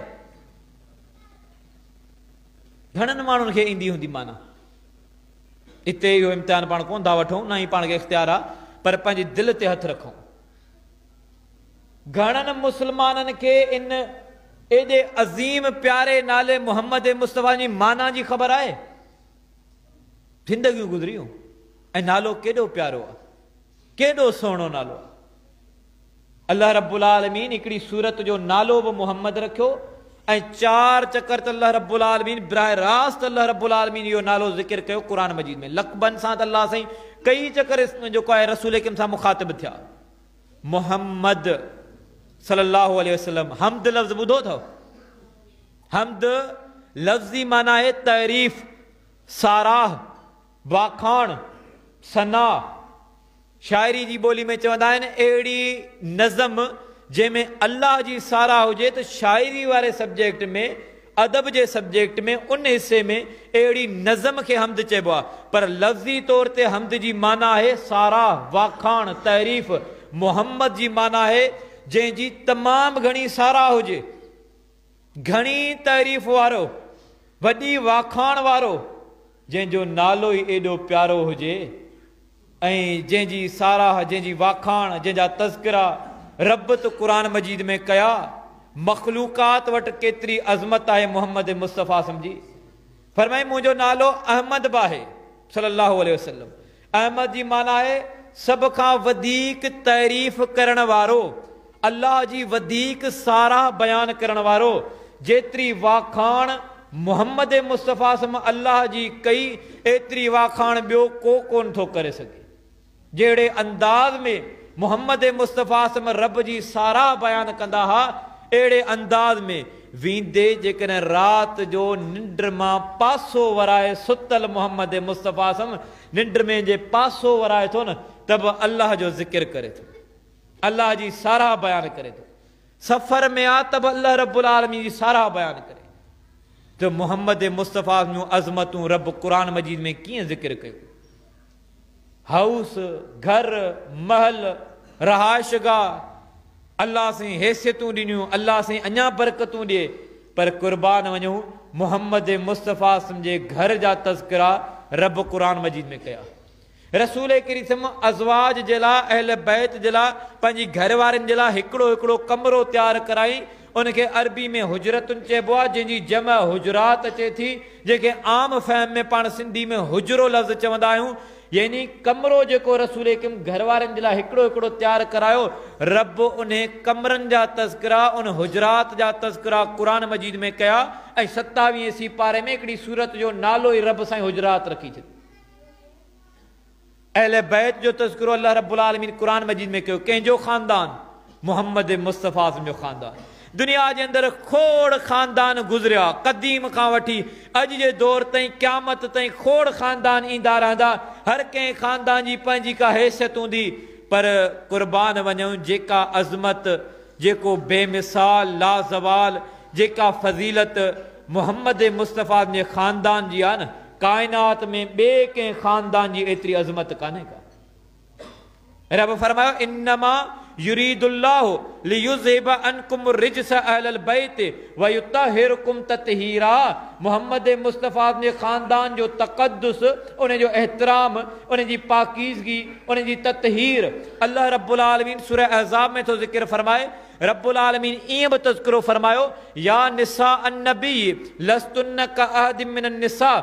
घणनि माण्हुनि खे ईंदी हूंदी माना। हिते इहो इम्तिहान पाण कोन था वठूं, न ई पाण खे इख़्तियार आहे, पर पंहिंजी दिलि ते हथु रखूं। घणनि मुस्लमाननि खे इन एॾे अज़ीम प्यारे नाले मोहम्मद मुस्तफ़ा जी माना जी ख़बर आहे? ज़िंदगियूं गुज़रियूं ऐं नालो केॾो प्यारो आहे, केॾो सुहिणो नालो आहे। अल्लाह रब्बुल आलमीन हिकिड़ी सूरत जो नालो बि मोहम्मद रखियो ऐं चार चकर त अल्लाह रब्बुल आलमीन बराह रास्त अल्लाह रब्बुल आलमीन इहो नालो ज़िक्र कयो क़ुर मजीद में। लक़बनि सां त अल्लाह साईं कई चकर जेको आहे रसूल करीम सां मुखातिब थिया। मोहम्मद सल्लल्लाहु अलैहि वसल्लम, हम्द लफ़्ज़ ॿुधो अथव? हम्द लफ़्ज़ी माना आहे तारीफ़, साराह, वाखाण, सना। शाइरी जी ॿोली में चवंदा आहिनि अहिड़ी नज़म जंहिंमें अल्लाह जी साराह हुजे त शाइरी वारे सब्जेक्ट में, अदब जे सब्जेक्ट में, उन हिस्से में अहिड़ी नज़म खे हम्द चइबो आहे। पर लफ़्ज़ी तौर ते हम्द जी माना आहे साराह, वाखाण, तारीफ़। मोहम्मद जी माना आहे जंहिंजी तमामु घणी साराह हुजे, घणी तारीफ़ वारो, वॾी वाखाण वारो, जंहिंजो नालो ई एॾो प्यारो हुजे ऐं जंहिंजी साराह, जंहिंजी वाखाण, जंहिंजा तज़किरा रब त क़ुर मजीद में कया। मख़लूक़ात वटि केतिरी अज़मत आहे मोहम्मद मुस्तफ़ा सम्झी। फरमाई मुंहिंजो नालो अहमद बि आहे सल्लल्लाहु अलैहि वसल्लम। अहमद जी माना आहे सभ खां वधीक तारीफ़ करण वारो, अल्लाह जी वधीक साराह बयान करण वारो, जेतिरी वाखाण محمد مصطفيٰ صلعم الله جي ڪئي، ايتري واکاڻ ٻيو ڪو ڪونه ٿو ڪري سگهي. جهڙي انداز ۾ محمد مصطفيٰ صلعم رب جي ساراهه بيان ڪندا ها، اهڙي انداز ۾ ويندي جيڪڏهن رات جو ننڊ مان پاسو ورائي ستل محمد مصطفيٰ صلعم ننڊ ۾ جي پاسو ورائي ٿو نه ته به الله جو ذڪر ڪري ٿو، الله جي ساراهه بيان ڪري ٿو. سفر ۾ آ ته به الله رب العالمين جي ساراهه بيان ڪري ته محمد مصطفيٰ جون عظمتون رب قرآن مجيد ۾ ڪيئن ذڪر ڪيو. هائوس، گهر، محل، رهائشگاهه، الله سائين حيثيتون ڏنيون، الله سائين اڃا برڪتون ڏئي، پر قربان وڃون محمد مصطفيٰ صلعم جي گهر جا تذڪرا رب قرآن مجيد ۾ ڪيا. رسول ڪريم صلعم ازواج جي لاء، اهل بيت جي لاء، پنهنجي گهر وارين جي لاء هڪڙو هڪڙو ڪمرو تيار ڪرائين، ان کي عربي ۾ حجرتن چئبو آهي، جنهن جي جمع حجرات اچي ٿي، جنهن کي عام فهم ۾ پاڻ سنڌي ۾ حجرو لفظ چوندا آهيون، يعني ڪمرو جيڪو رسول ڪريم گهر وارن جي لاء هڪڙو هڪڙو تيار ڪرايو، رب انهي ڪمرن جا تذڪرا، ان حجرات جا تذڪرا قرآن مجيد ۾ ڪيا ۽ ستاويهين سيپاري ۾ هڪڙي سورت جو نالو ئي رب سائين حجرات رکي ڇڏيو. اهل بيت جو تذڪرو الله رب العالمين قرآن مجيد ۾ ڪيو، ڪنهن جو خاندان؟ محمد مصطفيٰ صلعم جو خاندان. دنيا جي اندر کوڙ خاندان گذريا، قديم کان وٺي اڄ جي دور تائين قيامت تائين کوڙ خاندان ايندا رهندا، هر ڪنهن خاندان جي پنهنجي ڪا حيثيت هوندي، پر قربان وڃون جيڪا عظمت، جيڪو بي مثال، لازوال، جيڪا فضيلت محمد مصطفيٰ جي خاندان جي آ نه، ڪائنات ۾ ٻئي ڪنهن خاندان جي ايتري عظمت ڪانهي ڪا. رب فرمايو، انما يريد الله ليذهب عنڪم الرجس اهل البيت ويطهرڪم تطهيرا محمد مصطفيٰ جي خاندان جو تقدس، ان جو احترام، ان جي پاڪيزگي، ان جي تطهير الله رب العالمين سوره احزاب ۾ ٿو ذڪر فرمائي، رب العالمين ائين به تذڪرو فرمايو، يا نساء النبي لستن ڪاحد من النساء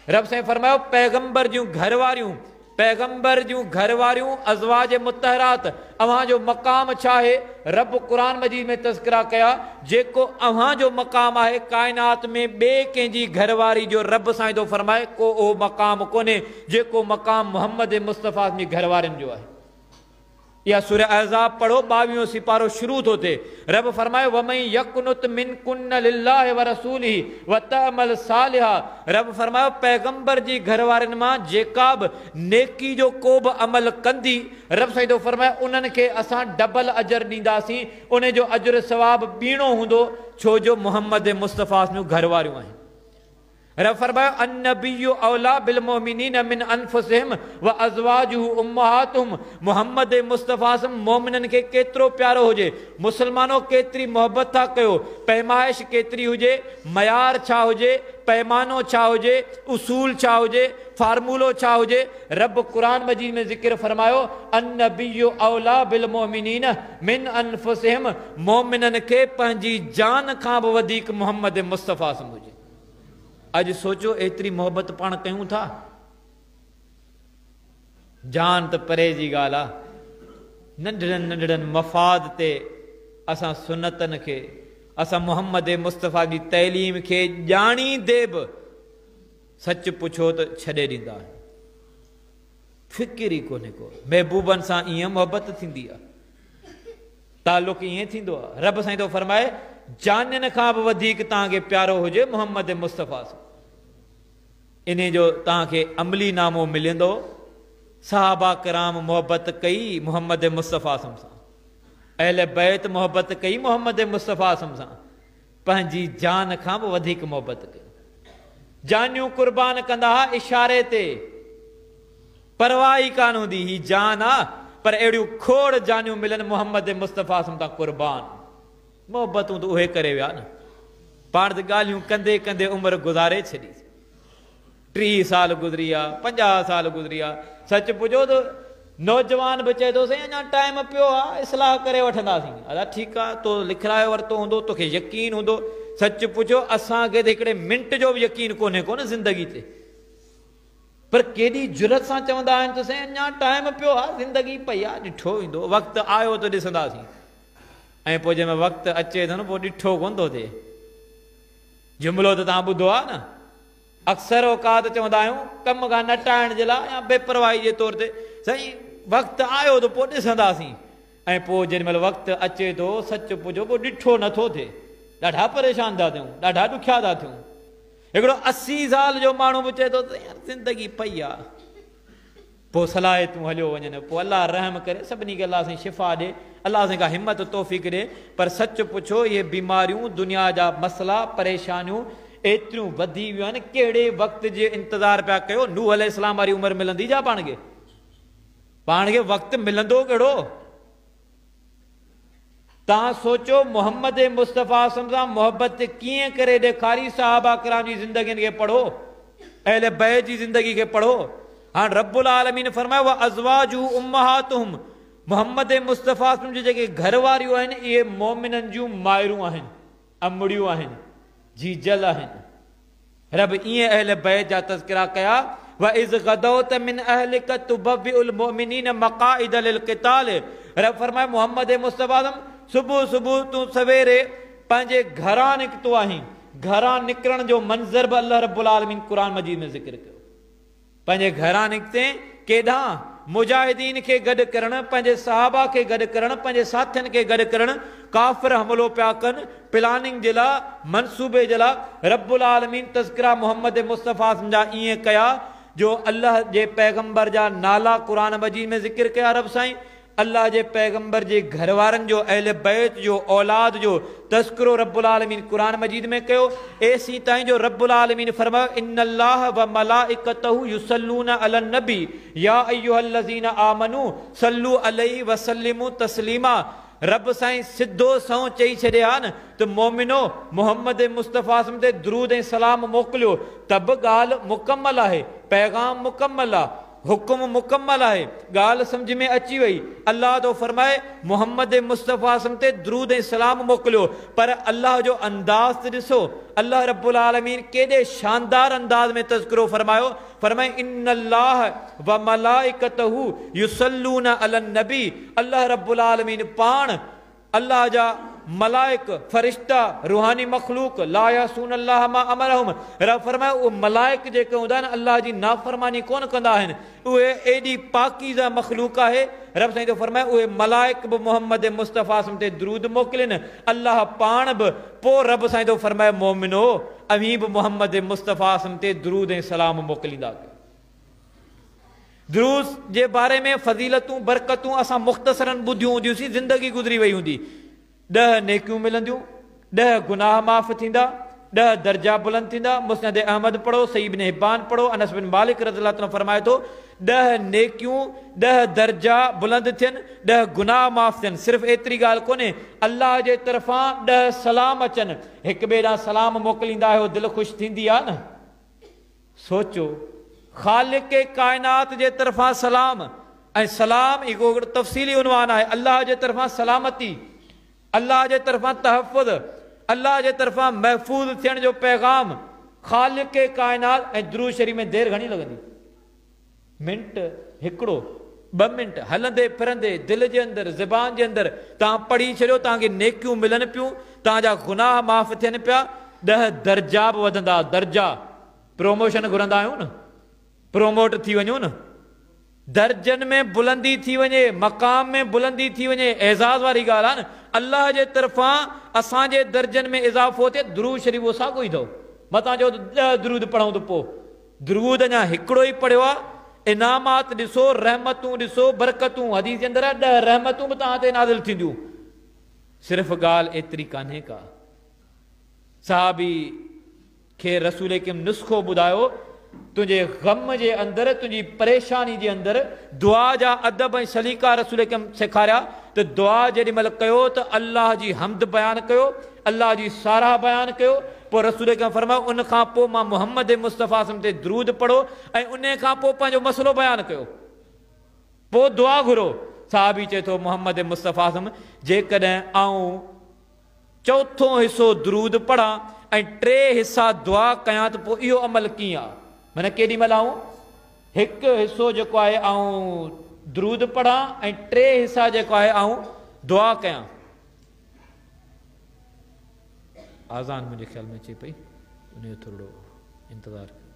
رب سائين فرمايو پيغمبر جون گهر واريون، پيغمبر جون گهر واريون ازواج مطهرات اوهان جو مقام ڇا آهي؟ رب قرآن مجيد ۾ تذڪرا ڪيا جيڪو اوهان جو مقام آهي ڪائنات ۾ ٻئي ڪنهن جي گهر واري جو رب سائين ٿو فرمائي ڪو اهو مقام ڪونهي جيڪو مقام محمد مصطفيٰ جي گهر وارين جو آهي. اها سوره احزاب پڙهو ٻاويهون سيپارو شروع ٿو ٿئي. رب فرمايو ومن يقنت منڪن لله ورسوله وتعمل صالحا رب فرمايو پيغمبر جي گهر وارين مان جيڪا به نيڪي جو ڪو به عمل ڪندي رب سائين ٿو فرمائي انهن کي اسان ڊبل اجر ڏينداسين انهي جو اجر ثواب ٻيڻو هوندو ڇو جو محمد مصطفيٰ جون گهر واريون آهن. رب فرمايو، النبي اوليٰ بالمؤمنين من انفسهم وازواجه امهاتهم محمد مصطفيٰ صلعم مؤمنن کي ڪيترو پيارو هجي، مسلمانو ڪيتري محبت ٿا ڪيو، پيمائش ڪيتري هجي، معيار ڇا هجي، پيمانو ڇا هجي، اصول ڇا هجي، فارمولو ڇا هجي، رب قرآن مجيد ۾ ذڪر فرمايو، النبي اوليٰ بالمؤمنين من انفسهم مؤمنن کي پنهنجي جان کان به وڌيڪ محمد مصطفيٰ صلعم هجي. اڄ سوچو ايتري محبت پاڻ ڪيون ٿا؟ جان ته پري جي ڳالهه آ، ننڍڙن ننڍڙن مفاد تي اسان سنتن کي، اسان محمد مصطفيٰ جي تعليم کي ڄاڻيندي به سچ پڇو ته ڇڏي ڏيندا آهيون. فڪر ئي ڪونهي ڪو. محبوبن سان ائين محبت ٿيندي آ. تعلق ائين ٿيندو آ. رب سائين ٿو فرمائي، جانين کان به وڌيڪ توهان کي پيارو هجي محمد مصطفيٰ سان. انهي جو توهان کي عملي نامو ملندو. صحابه ڪرام محبت ڪئي محمد مصطفيٰ صلعم سان. اهل بيت محبت ڪئي محمد مصطفيٰ صلعم سان. پنهنجي جان کان به وڌيڪ محبت ڪئي. جانيون قربان ڪندا ها اشاري تي. پرواهه ئي ڪانه هوندي هي جان آ پر اهڙيون کوڙ جانيون ملن محمد مصطفيٰ صلعم تان قربان. محبتون ته اهي ڪري ويا نه. پاڻ ته ڳالهيون ڪندي ڪندي عمر گذاري ڇڏي. 30 سال گذري ويا، 50 سال گذري ويا. سچ پڇو ته نوجوان به چئي ٿو سائين اڃا ٽائيم پيو آ اصلاح ڪري وٺنداسين. ادا ٺيڪ آ تو لکرايو ورتو هوندو توکي يقين هوندو. سچ پڇو اسان کي ته هڪڙي منٽ جو به يقين ڪونهي ڪو نه زندگي تي. پر ڪيڏي جرئت سان چوندا آهن ته سائين اڃا ٽائيم پيو آ زندگي پئي آ ڏٺو ويندو وقت آيو ته ڏسنداسين. ۽ پوء جنهن مهل وقت اچي ٿو نه پوء ڏٺو ڪونه ٿو ٿئي. جملو ته توهان ٻڌو آهي نه؟ اڪثر اوقات چوندا آهيون ڪم کان نٽائڻ جي لاء يا بيپرواهي جي طور تي سائين وقت آيو ته پوء ڏسنداسين ۽ پوء جيڏي مهل وقت اچي ٿو سچ پڇو پوء ڏٺو نٿو ٿئي ڏاڍا پريشان ٿا ٿيون ڏاڍا ڏکيا ٿا ٿيون هڪڙو 80 سال جو ماڻهو به چئي ٿو ته يار زندگي پئي آ پوء صلاحيتون هليو وڃن پوء الله رحم ڪري سڀني کي الله سائين شفا ڏي الله سائين ڪا همت توفيق ڏي پر سچ پڇو اهي بيماريون دنيا جا مسئلا پريشانيون ايتريون وڌي ويون آهن ڪهڙي وقت جي انتظار پيا ڪيو نوح عليه السلام واري عمر ملندي ڇا پاڻ کي پاڻ کي وقت ملندو ڪهڙو توهان سوچو محمد مصطفيٰ صلعم سان محبت ڪيئن ڪري ڏيکاري صحابه ڪرام جي زندگين کي پڙهو اهل بيت جي زندگي کي پڙهو هاڻ رب العالمين فرمايو وازواجه امهاتهم محمد مصطفيٰ صلعم جون جيڪي گهر واريون آهن اهي مؤمنن جون مائرون آهن امڙيون آهن جيجل آهن رب ائين اهل بيت جا تذڪرا ڪيا، واذ غدوت من اهلک تبوئ المؤمنين مقاعد للقتال رب فرمايو محمد مصطفيٰ صلعم صبح صبح تون سويري پنهنجي گهران نڪتو آهين، گهران نڪرڻ جو منظر به الله رب العالمين قرآن مجيد ۾ ذڪر ڪيو. پنهنجي گهران نڪتين، ڪيڏانهن؟ مجاهدين کي گڏ ڪرڻ، پنهنجي صحابه کي گڏ ڪرڻ، پنهنجي ساٿين کي گڏ ڪرڻ، ڪافر حملو پيا ڪن، پلاننگ جي لاء، منصوبي جي لاء، رب العالمين تذڪرا محمد مصطفيٰ صلعم جا ائين ڪيا جو الله جي پيغمبر جا نالا قرآن مجيد ۾ ذڪر ڪيا رب سائين الله جي پيغمبر جي گهر وارن جو، اهل بيت جو، اولاد جو تذڪرو رب العالمين قرآن مجيد ۾ ڪيو، ايسين تائين جو رب العالمين فرمايو، ان الله وملائڪته يصلون علي النبي يا ايها الذين آمنوا صلوا عليه وسلموا تسليما رب سائين سڌو سنئون چئي ڇڏي ها نه ته مؤمنو! محمد مصطفيٰ صلعم تي درود ۽ سلام موڪليو ته به ڳالهه مڪمل آهي، پيغام مڪمل آ. حڪم مڪمل آهي، ڳالهه سمجهه ۾ اچي وئي، الله ٿو فرمائي، محمد مصطفيٰ صلعم تي درود ۽ سلام موڪليو، پر الله جو انداز ته ڏسو، الله رب العالمين ڪيڏي شاندار انداز ۾ تذڪرو فرمايو، فرمائي، ان الله وملائڪته يصلون علي النبي، الله رب العالمين پاڻ، الله جا ملائڪ، فرشتا، روحاني مخلوق، لا يعصون الله ما امرهم، رب فرمايو اهي ملائڪ جيڪي هوندا آهن الله جي نافرماني ڪونه ڪندا آهن، اهي ايڏي پاڪيزه مخلوق آهي، رب سائين ٿو فرمائي اهي ملائڪ به محمد مصطفيٰ صلعم تي درود موڪلين، الله پاڻ به، پوء رب سائين ٿو فرمائي مؤمنو! اوهين به محمد مصطفيٰ صلعم تي درود ۽ سلام موڪليندا ڪيو. دروس جي باري ۾ فضيلتون، برڪتون اسان مختصراً ٻڌيون هونديون سين، زندگي گذري وئي هوندي. ڏهه نيڪيون ملنديون، ڏهه گناهه معاف ٿيندا، ڏهه درجا بلند ٿيندا، مسند احمد پڙهو، صحيح ابن حبان پڙهو، انس بن مالڪ رضي الله تعالٰي فرمائي ٿو، ڏهه نيڪيون، ڏهه درجا بلند ٿين، ڏهه گناهه معاف ٿين، صرف ايتري ڳالهه ڪونهي، الله جي طرفان ڏهه سلام اچن، هڪ ٻئي ڏانهن سلام موڪليندا آهيو دل خوش ٿيندي آهي نه؟ سوچو، خالق ڪائنات جي طرفان سلام ۽ سلام هڪ هڪڙو تفصيلي عنوان آهي، الله جي طرفان سلامتي، الله جي طرفان تحفظ، الله جي طرفان محفوظ ٿيڻ جو پيغام، خالق ڪائنات ۽ درود شريف ۾ دير گهڻي لڳندي؟ منٽ هڪڙو، ٻه منٽ هلندي ڦرندي دل جي اندر، زبان جي اندر توهان پڙهي ڇڏيو توهان کي نيڪيون ملن پيون، توهان جا گناهه معاف ٿين پيا، ڏهه درجا به وڌندا، درجا، پروموشن گهرندا آهيون نه، پروموٽ ٿي وڃون نه، درجن ۾ بلندي ٿي وڃي، مقام ۾ بلندي ٿي وڃي، اعزاز واري ڳالهه آهي نه، الله جي طرفان اسان جي درجن ۾ اضافو ٿئي، درود شريف اهو ساڳيو ئي اٿو، متان چئو ته ڏهه درود پڙهون ته پوء. درود اڃا هڪڙو ئي پڙهيو آ، انعامات ڏسو، رحمتون ڏسو، برڪتون، حديث جي اندر آ، ڏهه رحمتون به توهان تي نازل ٿينديون. صرف ڳالهه ايتري ڪانهي ڪا. صحابي کي رسول ڪريم نسخو ٻڌايو، تنهنجي غم جي اندر، تنهنجي پريشاني جي اندر دعا جا ادب ۽ سليقا رسول ڪريم سيکاريا ته دعا جيڏي مهل ڪيو ته الله جي حمد بيان ڪيو، الله جي ساراهه بيان ڪيو، پوء رسول اڪرم فرمايو، ان کان پوء مان محمد مصطفيٰ صلعم تي درود پڙهو ۽ انهي کان پوء پنهنجو مسئلو بيان ڪيو. پوء دعا گهرو. صحابي چئي ٿو، محمد مصطفيٰ صلعم جيڪڏهن آئون چوٿون حصو درود پڙهان ۽ ٽي حصا دعا ڪيان ته پوء اهو عمل ڪيئن آ؟ معنيٰ ڪيڏي مهل آئون هڪ حصو جيڪو آهي آئون درود پڙهان ۽ ٽي حصا جيڪو آهي آئون دعا ڪيان. آذان منهنجي خيال ۾ اچي پئي. उन जो थोरो इंतज़ार कयो।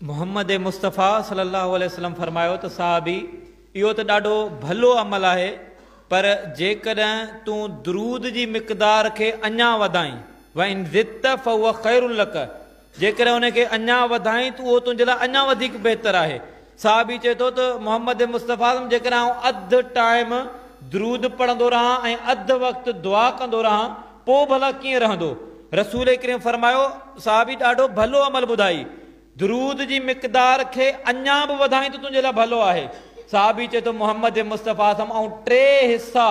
मोहम्मद मुस्तफ़ा सल्लल्लाहु अलैहि वसल्लम फरमायो त साहबी इहो त ॾाढो भलो अमल आहे, पर जेकॾहिं तूं दरूद जी मिक़दार खे अञा वधाई, व इन ज़िद्त फहुव ख़ैरुन लक, जेकॾहिं उनखे अञा वधाई त उहो तुंहिंजे लाइ अञा वधीक बहितर आहे। साहबी चए थो त मोहम्मद मुस्तफ़ा जेकॾहिं आउं अधु टाइम दरूद पढ़ंदो रहां ऐं अधु वक़्तु दुआ कंदो रहां पोइ भला कीअं रहंदो? रसूल करीम फरमायो साहबी ॾाढो भलो अमल ॿुधाई, दरूद जी मिक़दार खे अञा बि वधाई त तुंहिंजे लाइ भलो आहे। साहबी चए थो मोहम्मद मुस्तफ़ा सम ऐं टे हिस्सा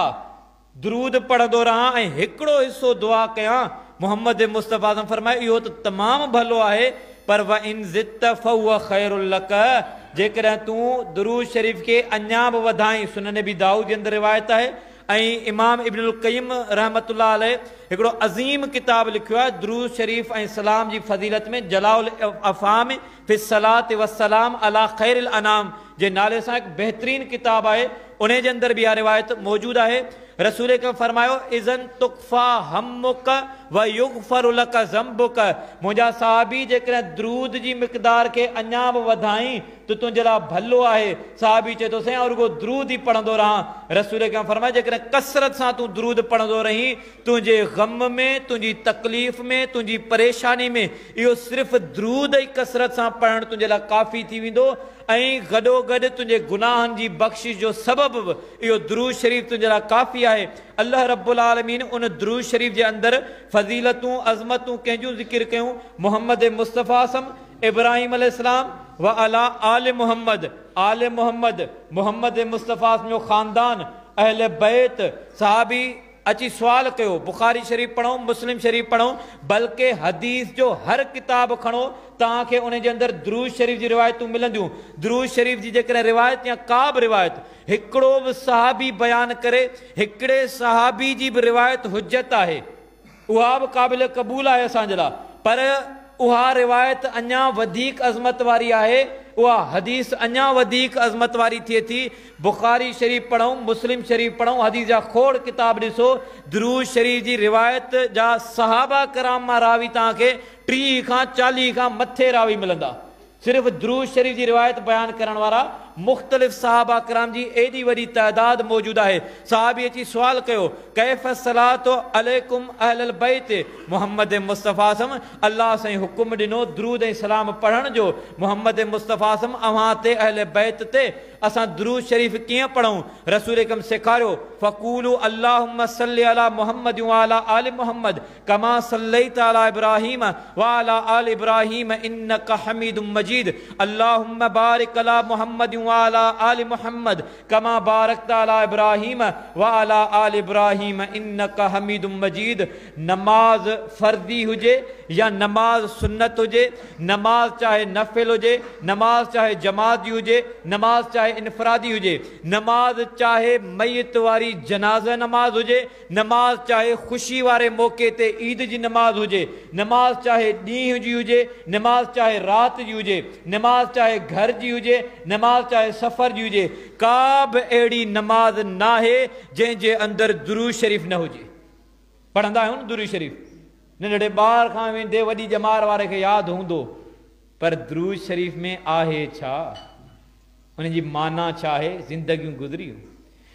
दरूद पढ़ंदो रहां ऐं हिकिड़ो हिसो दुआ कयां। मोहम्मद मुस्तफ़ा सम फरमायो इहो त तमामु भलो आहे, पर व इन ज़िद्त फहुव ख़ैरुन लक, जेकॾहिं तूं दरूद शरीफ़ खे अञा बि वधाई। सुनन नबी दाऊद जे अंदरि रिवायत आहे ऐं इमाम इब्नुल क़य्यिम रहमतुल्लाह अलैह हिकिड़ो अज़ीम किताबु लिखियो आहे दरूद शरीफ़ ऐं सलाम जी फ़ज़ीलत में, जलाउल अफ़हाम फ़ी सलात वस्सलाम अला ख़ैरिल अनाम जे नाले सां हिकु बहितरीन किताबु आहे, उन जे अंदरि बि इहा रिवायत मौजूदु आहे। रसूल अकरम फरमायो इज़न तुक़फ़ा हम्मुक व युग़फ़रु लक ज़ंबुक, मुंहिंजा साहबी जेकॾहिं दरूद जी मिक़दार खे अञा बि वधाई त तुंहिंजे लाइ भलो आहे। साहबी चए थो साईं आउं रुगो दरूद ई पढ़ंदो रहां। रसूल अकरम फरमायो जेकॾहिं कसरत सां तूं दरूद पढ़ंदो रहीं, तुंहिंजे ग़म में, तुंहिंजी तकलीफ़ में, तुंहिंजी परेशानी में इहो सिर्फ़ु दरूद ई कसरत सां पढ़णु तुंहिंजे लाइ काफ़ी थी वेंदो ऐं गॾोगॾु तुंहिंजे गुनाहनि जी बख़्शिश जो सबबु बि इहो दरूद शरीफ़ तुंहिंजे लाइ काफ़ी आहे। अल्लाह रब्बुल आलमीन उन दरूद शरीफ़ जे अंदरि फ़ज़ीलतूं अज़मतूं कंहिंजूं ज़िक्र कयूं? मोहम्मद मुस्तफ़ा सम, इब्राहिम अलैहिस्सलाम व अला आल मोहम्मद, आल मोहम्मद, मोहम्मद मुस्तफ़ा जो ख़ानदान, अहल बैत, सहाबी अची सुवाल कयो। बुखारी शरीफ़ पढ़ूं, मुस्लिम शरीफ़ पढ़ूं, बल्कि हदीस जो हर किताब खणो, तव्हांखे उन जे अंदरि दुरूद शरीफ़ जी रिवायतूं मिलंदियूं। दुरूद शरीफ़ जी जेकॾहिं रिवायत या का बि रिवायत हिकिड़ो बि सहाबी बयानु करे, हिकिड़े सहाबी जी बि रिवायत हुजत आहे, उहा बि क़ाबिल क़बूल आहे असांजे लाइ, पर उहा रिवायत अञा वधीक अज़मत वारी आहे, उहा हदीस अञा वधीक अज़मत वारी थिए थी। बुखारी शरीफ़ पढ़ूं, मुस्लिम शरीफ़ पढ़ूं, हदीस जा खोड़ किताब ॾिसो, दुरूद शरीफ़ जी रिवायत जा सहाबा कराम मां रावी तव्हांखे 30 खां 40 खां मथे रावी मिलंदा। सिर्फ़ दुरूद शरीफ़ जी रिवायत बयानु करण वारा मुख़्तलिफ़ सहाबा कराम जी एॾी वॾी तादाद मौजूदु आहे। सहाबी अची सुवाल कयो, कैफ़ सलातो अलैकुम अहलल बैत, मोहम्मद मुस्तफ़ा सम अल्लाह साईं हुकुम ॾिनो दुरूद ऐं सलाम पढ़ण जो, मोहम्मद मुस्तफ़ा सम अव्हां ते अहल बैत ते असां दुरूद शरीफ़ कीअं पढ़ूं? रसूल अकरम सेखारियो, फ़क़ूलू अल्लाहुम्मा सल्लि अला मुहम्मद व अला आलि मुहम्मद कमा सल्लैत अला इब्राहीम व अला आलि इब्राहीम इन्नका हमीदुम मजीद, अल्लाहुम्मा बारिक अला मुहम्मद व अला आलि मुहम्मद कमा बारकत अला इब्राहीम व अला आलि इब्राहीम इन्नका हमीदुम मजीद। नमाज़ फ़र्दी हुजे या नमाज़ सुन्नत हुजे, नमाज़ चाहे नफ़िल हुजे, नमाज़ चाहे जमात जी हुजे, नमाज़ चाहे इनफरादी हुजे, नमाज़ चाहे मैत वारी जनाज़ा नमाज़ हुजे, नमाज़ चाहे ख़ुशी वारे मौके ते ईद जी नमाज़ हुजे, नमाज़ चाहे ॾींहुं जी हुजे, नमाज़ चाहे राति जी हुजे, नमाज़ चाहे घर जी हुजे, नमाज़ चाहे सफ़र जी हुजे, का बि अहिड़ी नमाज़ नाहे जंहिंजे अंदरि दुरूद शरीफ़ न हुजे। पढ़ंदा आहियूं न दुरूद शरीफ़, नंढड़े ॿार खां वेंदे वॾी ॼमार वारे खे यादि हूंदो, पर दुरूद शरीफ़ में आहे छा, उनजी माना छा आहे? ज़िंदगियूं गुज़रियूं।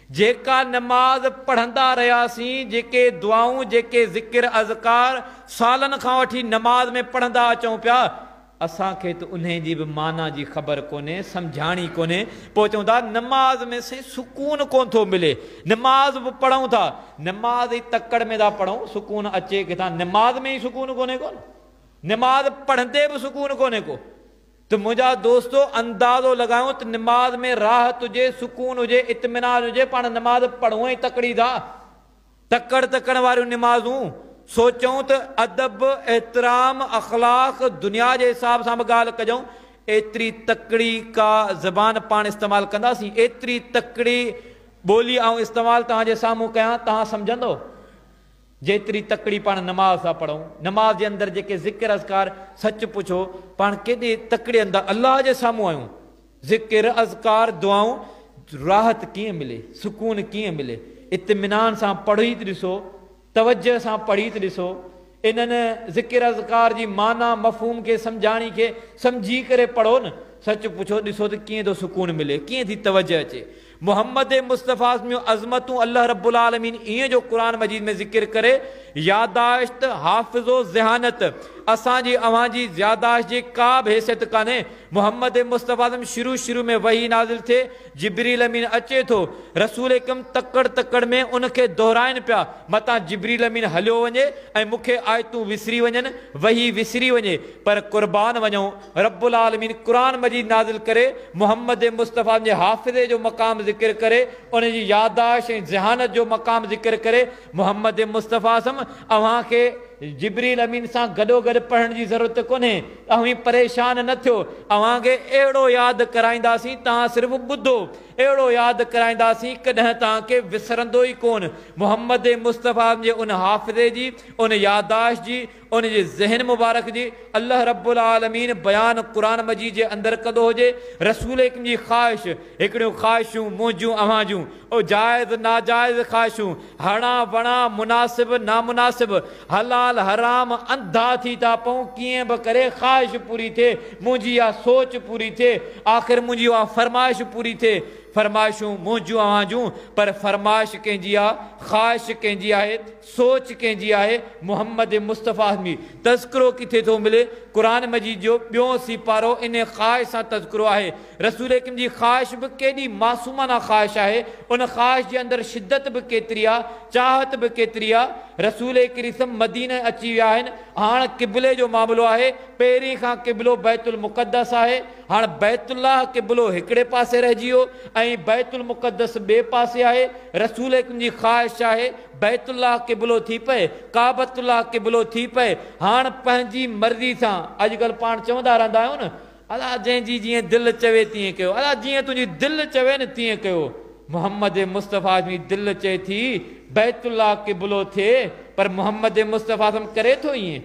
जेका नमाज़ पढ़ंदा रहियासीं, जेके दुआऊं, जेके ज़िक्र अज़कार सालनि खां वठी नमाज़ में पढ़ंदा अचूं पिया, असांखे त उन जी बि माना जी ख़बर कोन्हे, सम्झाणी कोन्हे। पोइ चऊं था नमाज़ में साईं सुकून कोन थो मिले, नमाज़ बि पढ़ूं था, नमाज़ ई तकड़ में था पढ़ूं, सुकून अचे किथां? नमाज़ में ई सुकून कोन्हे को, नमाज़ पढ़ंदे बि सुकून कोन्हे को। त मुंहिंजा दोस्तो अंदाज़ो लॻायूं त नमाज़ में राहत हुजे, सुकून हुजे, इत्मीनान हुजे, पाण नमाज़ पढ़ूं ई तकड़ी था, तकड़ तकड़ वारियूं नमाज़ूं। सोचूं त अदब, एहतराम, अख़लाक़ दुनिया जे हिसाब सां बि ॻाल्हि कजूं, एतिरी तकड़ी का ज़बान पाण इस्तेमालु कंदासीं, एतिरी तकड़ी ॿोली आउं इस्तेमालु तव्हांजे साम्हूं कयां, तव्हां सम्झंदो? जेतिरी तकड़ी पाण नमाज़ था पढ़ूं, नमाज़ जे अंदरि जेके ज़िक्र अज़कार, सच पुछो पाण केॾे तकड़े अंदरि अल्लाह जे साम्हूं आहियूं, ज़िक्र अज़कार दुआऊं, राहत कीअं मिले, सुकून कीअं मिले? इत्मीनान सां पढ़ी त ॾिसो, तवज्जो सां पढ़ी त ॾिसो, इन्हनि ज़िक्र अज़कार जी माना मफ़हूम खे सम्झाणी खे सम्झी करे पढ़ो न, सच पुछो ॾिसो त कीअं थो सुकून मिले, कीअं थी तवज्जो अचे। मोहम्मद मुस्तफ़ा जूं अज़मतूं अल्लाह रब्बुल आलमीन ईअं जो क़ुरान मजीद में ज़िक्र करे, यादाश्त, हाफ़िज़ो, ज़हानत, असांजी अव्हांजी यादाश्त जी का बि हैसियत कान्हे। मोहम्मद मुस्तफ़ा शुरू शुरू में वही नाज़िल थिए, जिब्रील अमीन अचे थो, रसूल अकरम तकड़ तकड़ में उनखे दोहराइनि पिया, मतां जिब्रील अमीन हलियो वञे ऐं मूंखे आयतूं विसरी वञनि, वही विसरी वञे, पर क़ुर्बान वञूं, रब्बुल आलमीन क़ुरान मजीद नाज़िल करे, मोहम्मद मुस्तफ़ा जे हाफ़िज़े जो मक़ाम ज़िक्र करे, उनजी यादाश्त ऐं ज़हानत जो मक़ाम ज़िक्र करे, मोहम्मद मुस्तफ़ा सम अव्हांखे जिब्रील अमीन सां गॾोगॾु पढ़ण जी ज़रूरत कोन्हे, तव्हां परेशान न थियो, अव्हांखे अहिड़ो यादि कराईंदासीं, तव्हां सिर्फ़ु ॿुधो, अहिड़ो यादि कराईंदासीं कॾहिं तव्हांखे विसरंदो ई कोन। मोहम्मद मुस्तफ़ा जे उन हाफ़िज़े जी, उन यादाश्त जी, उन जे ज़हन मुबारक जी अल्लाह रब्बुल आलमीन बयान क़ुरान मजीद जे अंदरि कंदो हुजे। रसूल जी ख़्वाहिश, हिकिड़ियूं ख़्वाहिशूं मुंहिंजूं अव्हां जूं, जाइज़ नाजाइज़ ख़्वाहिशूं, हणा वणा, मुनासिब नामुनासिब, हलाल हराम, अंधा थी था पऊं, कीअं बि करे ख़्वाहिश पूरी थिए, मुंहिंजी इहा सोच पूरी थिए, आख़िर मुंहिंजी उहा फरमाइश पूरी थिए। फरमाइशूं मुंहिंजूं अव्हां जूं, पर फरमाइश कंहिंजी आहे, ख़्वाहिश कंहिंजी आहे, सोच कंहिंजी आहे? मोहम्मद मुस्तफ़ा में तज़किरो किथे थो मिले? क़ुरान मजीद जो ॿियो सीपारो इन ख़्वाहिश सां तज़किरो आहे। रसूल अकरम जी ख़्वाहिश बि केॾी मासूमाना ख़्वाहिश आहे, उन ख़्वाहिश जे अंदरि शिदत बि केतिरी आहे, चाहत बि केतिरी आहे। रसूल करीम मदीने अची विया आहिनि, हाणे क़िबले जो मामिलो आहे, पहिरीं खां क़िबलो बैतुल मुक़द्दस आहे, हाणे बैतुल्लाह क़िबलो हिकिड़े पासे रहिजी वियो ऐं ऐं बैतुल मुक़द्दस ॿिए पासे आहे। रसूल जी ख़्वाहिश आहे बैतुल्लाह क़िबलो थी पए, काबतुल्लाह क़िबलो थी पए। हाणे पंहिंजी मर्ज़ी सां, अॼुकल्ह पाण चवंदा रहंदा आहियूं न, अला जंहिंजी जीअं दिलि चवे तीअं कयो, अला जीअं तुंहिंजी दिलि चवे न तीअं कयो। मोहम्मद मुस्तफ़ा जी दिलि चए थी बैतुल्लाह क़िबलो थिए, पर मोहम्मद मुस्तफ़ा करे थो ईअं।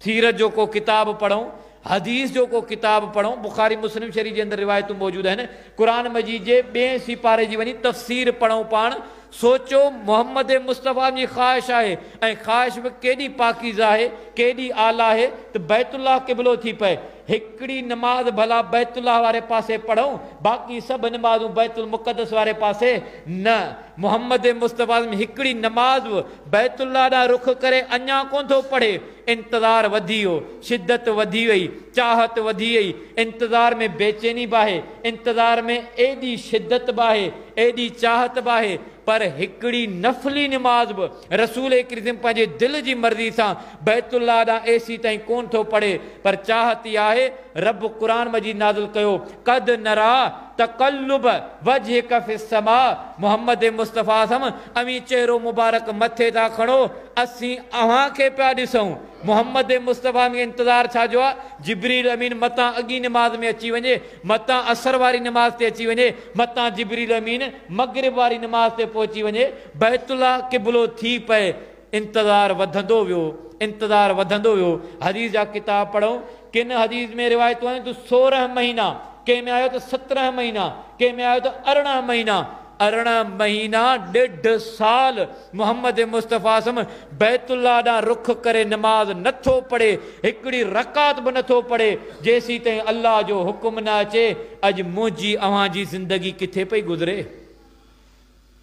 सीरत जो को किताब पढ़ूं, हदीस जो को किताब पढ़ूं, बुखारी मुस्लिम शरीफ़ जे अंदरि रिवायतूं मौजूदु आहिनि। क़ुरान मजीद जे ॿिए सिपारे जी वञी तफ़सीर पढ़ूं पाण। सोचो मोहम्मद मुस्तफ़ा जी ख़्वाहिश आहे ऐं ख़्वाहिश बि केॾी पाकीज़ा आहे, केॾी आला आहे त बैतुल्लाह क़िबलो थी पए। हिकिड़ी नमाज़ भला बैतुल्लाह वारे पासे पढ़ूं, बाक़ी सभु नमाज़ूं बैतुल मुक़द्दस वारे पासे न। मोहम्मद मुस्तफ़ा में हिकिड़ी नमाज़ बि बैतुल्लाह ॾांहुं रुख करे अञा कोन थो पढ़े। इंतज़ार वधी वियो, शिद्दत वधी वई, चाहत वधी वई, इंतज़ार में बेचैनी बि आहे, इंतज़ार में एॾी शिद्दत बि आहे, एॾी चाहत बि आहे, पर हिकिड़ी नफ़ली नमाज़ बि रसूल करीम पंहिंजे दिलि जी मर्ज़ी सां बैतुल्लाह ॾांहुं एसी ताईं कोन थो पढ़े, पर चाहत इहा आहे। रब क़ुरान मजीद नाज़िल कयो, कद नरा तकल्लुब वजहिक फिस्समा। मोहम्मद मुस्तफ़ा सम अवीं चेहरो मुबारक मथे था खणो, असीं अव्हां खे पिया ॾिसूं। मोहम्मद मुस्तफ़ा में इंतज़ार छा जो आहे? जिब्रील अमीन मतां अॻी नमाज़ में अची वञे, मतां असर वारी नमाज़ ते अची वञे, मतां जिब्रील अमीन मग़रिब वारी नमाज़ ते पहुची वञे। बैतुल्लाह क़िबलो थी पए। इंतज़ार वधंदो वियो, इंतज़ार वधंदो वियो। हदीस जा किताब पढ़ूं, किन हदीस में रिवायतूं आहिनि त 16 महीना, कंहिं में आयो त 17 महीना, कंहिं में आयो त 18 महीना। 18 महीना 1.5 साल मोहम्मद मुस्तफ़ा सम बैतुल्लाह ॾांहुं रुख करे नमाज़ नथो पढ़े, हिकिड़ी रकात बि नथो पढ़े, जेसीं ताईं अल्लाह जो हुकुम न अचे। अॼु मुंहिंजी अव्हां जी ज़िंदगी किथे पई गुज़रे?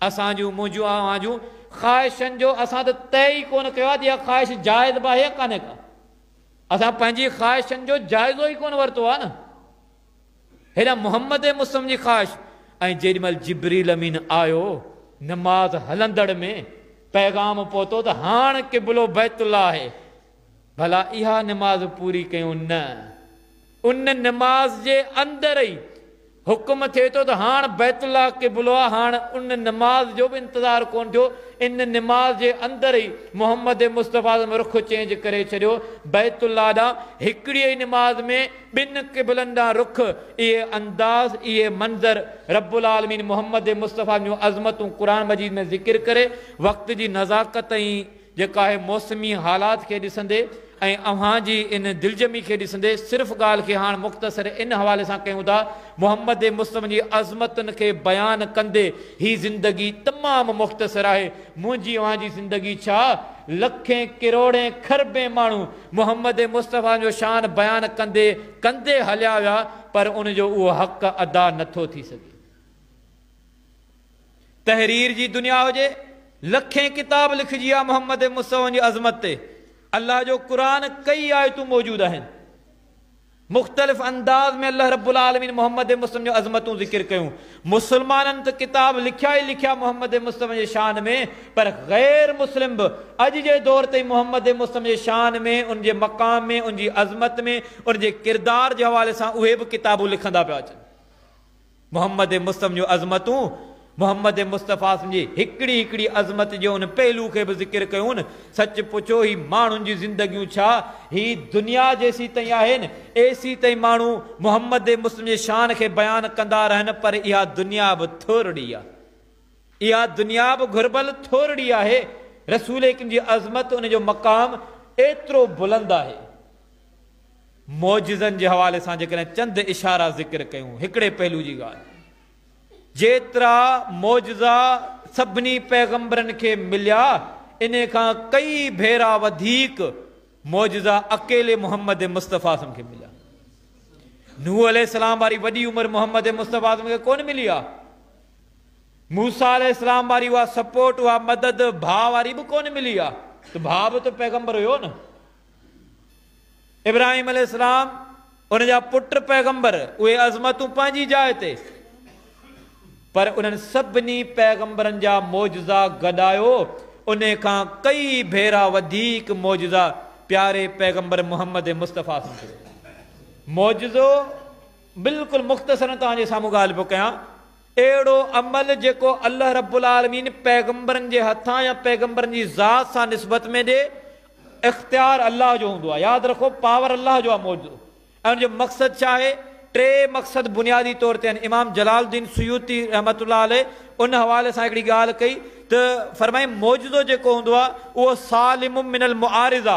असांजूं मुंहिंजूं अव्हां जूं ख़्वाहिशनि जो असां त तय ई कोन कयो आहे त इहा ख़्वाहिश जाइज़ बि आहे या कान्हे का। असां पंहिंजी ख़्वाहिशनि जो जाइज़ो ई कोन वरितो आहे न। हेॾां मोहम्मद मुस्लिम जी ख़्वाहिश। ऐं जेॾी महिल जिब्रील अमीन आयो, नमाज़ हलंदड़ में पैगाम पहुतो त हाणे क़िबलो बैतुल्लाह आहे। भला इहा नमाज़ पूरी कयूं न, उन नमाज़ जे अंदरि ई हुकुम थिए थो त हाणे बैतुल्लाह क़िबलो आहे। हाणे उन नमाज़ जो बि इंतज़ार कोन थियो, इन नमाज़ जे अंदरि ई मोहम्मद मुस्तफ़ा रुख चेंज करे छॾियो बैतुल्लाह ॾांहुं। हिकिड़ी ई नमाज़ में ॿिनि क़िबलनि ॾांहुं रुख। इहे अंदाज़, इहे मंज़र रब्बुल आलमीन मोहम्मद मुस्तफ़ा जूं अज़मतूं क़ुरान मजीद में ज़िक्र करे। वक़्त जी नज़ाकत ऐं जेका आहे मौसमी हालात खे ॾिसंदे ऐं अव्हां जी इन दिलजमी खे ॾिसंदे सिर्फ़ु ॻाल्हि खे हाणे मुख़्तसर इन हवाले सां कयूं था। मोहम्मद मुस्तफ़ा जी अज़मतुनि खे बयानु कंदे ही ज़िंदगी तमामु मुख़्तसर आहे। मुंहिंजी अव्हां जी ज़िंदगी छा, लखें किरोड़े खरबे माण्हू मोहम्मद मुस्तफ़ा जो शान बयानु कंदे कंदे हलिया विया, पर उनजो उहो हक़ अदा नथो थी सघे। तहरीर जी दुनिया हुजे, लखें किताब लिखिजी आहे मोहम्मद मुस्तफ़ा जी अज़मत ते। अल्लाह जो क़ुरान कई आयतूं मौजूदु आहिनि, मुख़्तलिफ़ अंदाज़ में अल्लाह रब्बुल आलमीन मोहम्मद मुस्लिम जो अज़मतूं ज़िक्र कयूं। मुसलमाननि त किताब लिखिया ई लिखिया मोहम्मद मुस्लिम जे शान में, पर ग़ैर मुस्लिम बि अॼु जे दौर ते मोहम्मद मुस्लिम जे शान में, उनजे मक़ाम में, उनजी अज़मत में, उनजे किरदार जे हवाले सां उहे बि किताबूं लिखंदा पिया अचनि। मोहम्मद मुस्लिम जूं अज़मतूं, मोहम्मद मुस्तफ़ा जी हिकिड़ी हिकिड़ी अज़मत जो उन पहलू खे बि ज़िक्र कयूं न। सच पुछो ही माण्हुनि जी ज़िंदगियूं छा, ही दुनिया जेसीं ताईं आहिनि एसी ताईं माण्हू मोहम्मद मुस्लिम जे शान खे बयानु कंदा रहनि, पर इहा दुनिया बि थोरड़ी आहे, इहा दुनिया बि घुर्बल थोरड़ी आहे। रसूल जी अज़मत, उनजो मक़ाम एतिरो बुलंद आहे। मौजिज़नि जे हवाले सां जेकॾहिं चंद इशारा ज़िक्र कयूं, हिकिड़े पहलू जी ॻाल्हि, जेतिरा मौजिज़ा सभिनी पैगंबरनि खे मिलिया, इन खां कई भेरा वधीक मौजिज़ा अकेले मोहम्मद मुस्तफ़ा खे मिलिया। नूह अलैहिस्सलाम वारी वॾी उमिरि मोहम्मद मुस्तफ़ा खे कोन मिली आहे। मूसा अलैहिस्सलाम वारी उहा सपोर्ट, उहा मदद भाउ वारी बि कोन मिली आहे, त भाउ बि त पैगंबर हुयो न। इब्राहिम अलैहिस्सलाम, उनजा पुट पैगंबर, उहे अज़मतूं पंहिंजी जाइ ते, पर उन्हनि सभिनी पैगंबरनि जा मौजिज़ा गॾायो, उन खां कई भेरा वधीक मौजिज़ा प्यारे पैगंबर मोहम्मद मुस्तफ़ा सां थियो। मौजिज़ो बिल्कुलु मुख़्तसर तव्हांजे साम्हूं ॻाल्हि पियो कयां। अहिड़ो अमल जेको अल्लाह रब्बुल आलमीन पैगंबरनि जे हथां या पैगंबरनि जी ज़ात सां निस्बत में ॾे, इख़्तियार अल्लाह जो हूंदो आहे। यादि रखो, पावर अल्लाह जो आहे मौजूद। ऐं हुनजो मक़सदु छा आहे? टे मक़सद बुनियादी तौर ते आहिनि। इमाम जलालुद्दीन सुयूती रहमतुल्लाह अलैह उन हवाले सां हिकिड़ी ॻाल्हि कई त फरमाई मौजूदो जेको हूंदो आहे उहो सालिम मिनल मुआरिज़ा,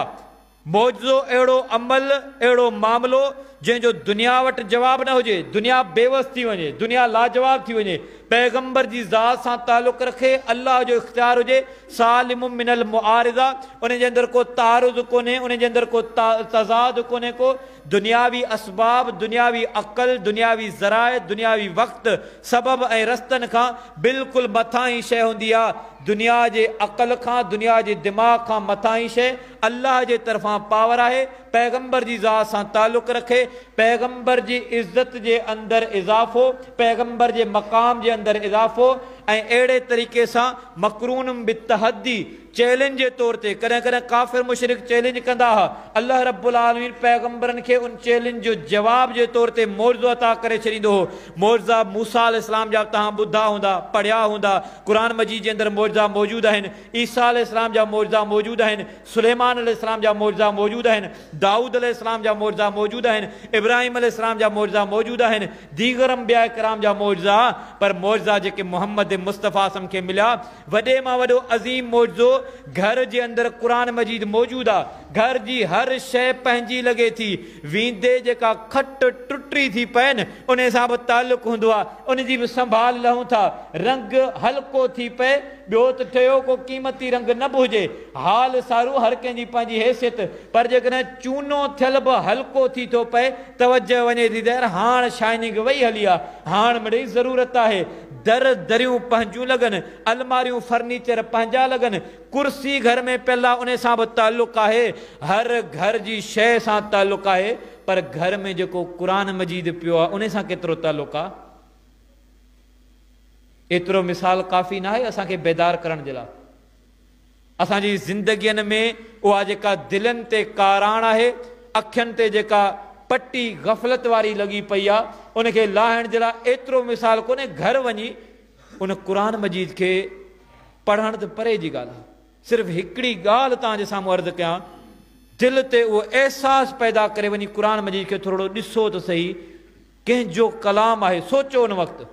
मौजूदो अहिड़ो अमल, अहिड़ो मामिलो जंहिंजो दुनिया वटि जवाबु न हुजे, दुनिया बेवस थी वञे, दुनिया लाजवाब थी वञे, पैगंबर जी ज़ात सां तालुक़ रखे, अल्लाह जो इख़्तियार हुजे, सालिम मिनल मुआरिज़ा, उन जे अंदरि को तारुज़ कोन्हे, उन जे अंदरि को तज़ाद कोन्हे, को दुनियावी असबाब, दुनियावी अक़ल, दुनियावी ज़राए, दुनियावी वक़्तु, सबब ऐं रस्तनि खां बिल्कुलु मथां ई शइ हूंदी आहे। दुनिया जे अक़ल खां, दुनिया जे दिमाग़ खां मथां ई शइ अल्लाह जे तरफ़ां पावर आहे, पैगंबर जी ज़ात सां तालुक़ रखे, पैगंबर जी इज़त जे अंदरि इज़ाफ़ो, पैगंबर जे मक़ाम जे अंदरि इज़ाफ़ो, ऐं अहिड़े तरीक़े सां मकरून बितहदी, चैलेंज जे तौर ते कॾहिं कॾहिं काफ़िर मुशरिक चैलेंज कंदा हुआ, अल्लाह रब्बुल आलमीन पैगंबरनि खे उन चैलेंज जो जवाब जे तौर ते मौजो अता करे छॾींदो हो। मौजज़ा मूसा अलैहिस्सलाम जा तव्हां ॿुधा हूंदा, पढ़िया हूंदा, क़ुरान मजीद जे अंदरि मौजज़ा मौजूदु आहिनि, ईसा अलैहिस्सलाम जा मौजज़ा मौजूदु आहिनि, सुलेमान अलैहिस्सलाम जा मौजज़ा मौजूदु आहिनि, दाऊद अलैहिस्सलाम जा मौजज़ा मौजूदु आहिनि, इब्राहिम अलैहिस्सलाम जा मौजज़ा मौजूदु आहिनि, दीगर अंबिया कराम जा मौजज़ा। पर मौजज़ा जेके मोहम्मद मुस्तफ़ा सम खे मिलिया, वॾे मां वॾो अज़ीम मौजज़ो घर जे अंदरि क़ुरान मजीद मौजूदु आहे। घर जी हर शइ पंहिंजी लॻे थी, वेंदे जेका खट टुटी थी पए न उन सां बि तालुक़ हूंदो आहे, उनजी बि संभाल लहूं था। रंग हल्को थी पए, ॿियो त ठहियो को क़ीमती रंग न बि हुजे, हाल सारू हर कंहिंजी पंहिंजी हैसियत, पर जेकॾहिं चूनो थियल बि हल्को थी थो पए, तवजो वञे थी त यार हाणे शाइनिंग वई हली आहे, हाणे मिड़ेई ज़रूरत आहे। दर दरियूं पंहिंजूं लॻनि, अलमारियूं फर्नीचर पंहिंजा लॻनि, कुर्सी घर में पियल आहे उन सां बि तालुक़ आहे, हर घर जी शइ सां तालुक़ आहे, पर घर में जेको क़ुरान मजीद पियो आहे उन सां केतिरो तालुक़ आहे? एतिरो मिसाल काफ़ी न आहे असांखे बेदार करण जे लाइ। असांजी ज़िंदगियुनि में उहा जेका दिलनि ते काराण आहे, अखियुनि ते जेका पट्टी गफ़लत वारी लॻी पई आहे, उनखे लाहिण जे लाइ एतिरो मिसाल कोन्हे। घर वञी उन क़ुरान मजीद खे पढ़णु त परे जी ॻाल्हि आहे, सिर्फ़ु हिकिड़ी ॻाल्हि तव्हांजे साम्हूं अर्ज़ु कयां, दिलि ते उहो अहसासु पैदा करे वञी क़ुरान मजीद खे थोरो ॾिसो त सही, कंहिंजो कलाम आहे। सोचो उन वक़्तु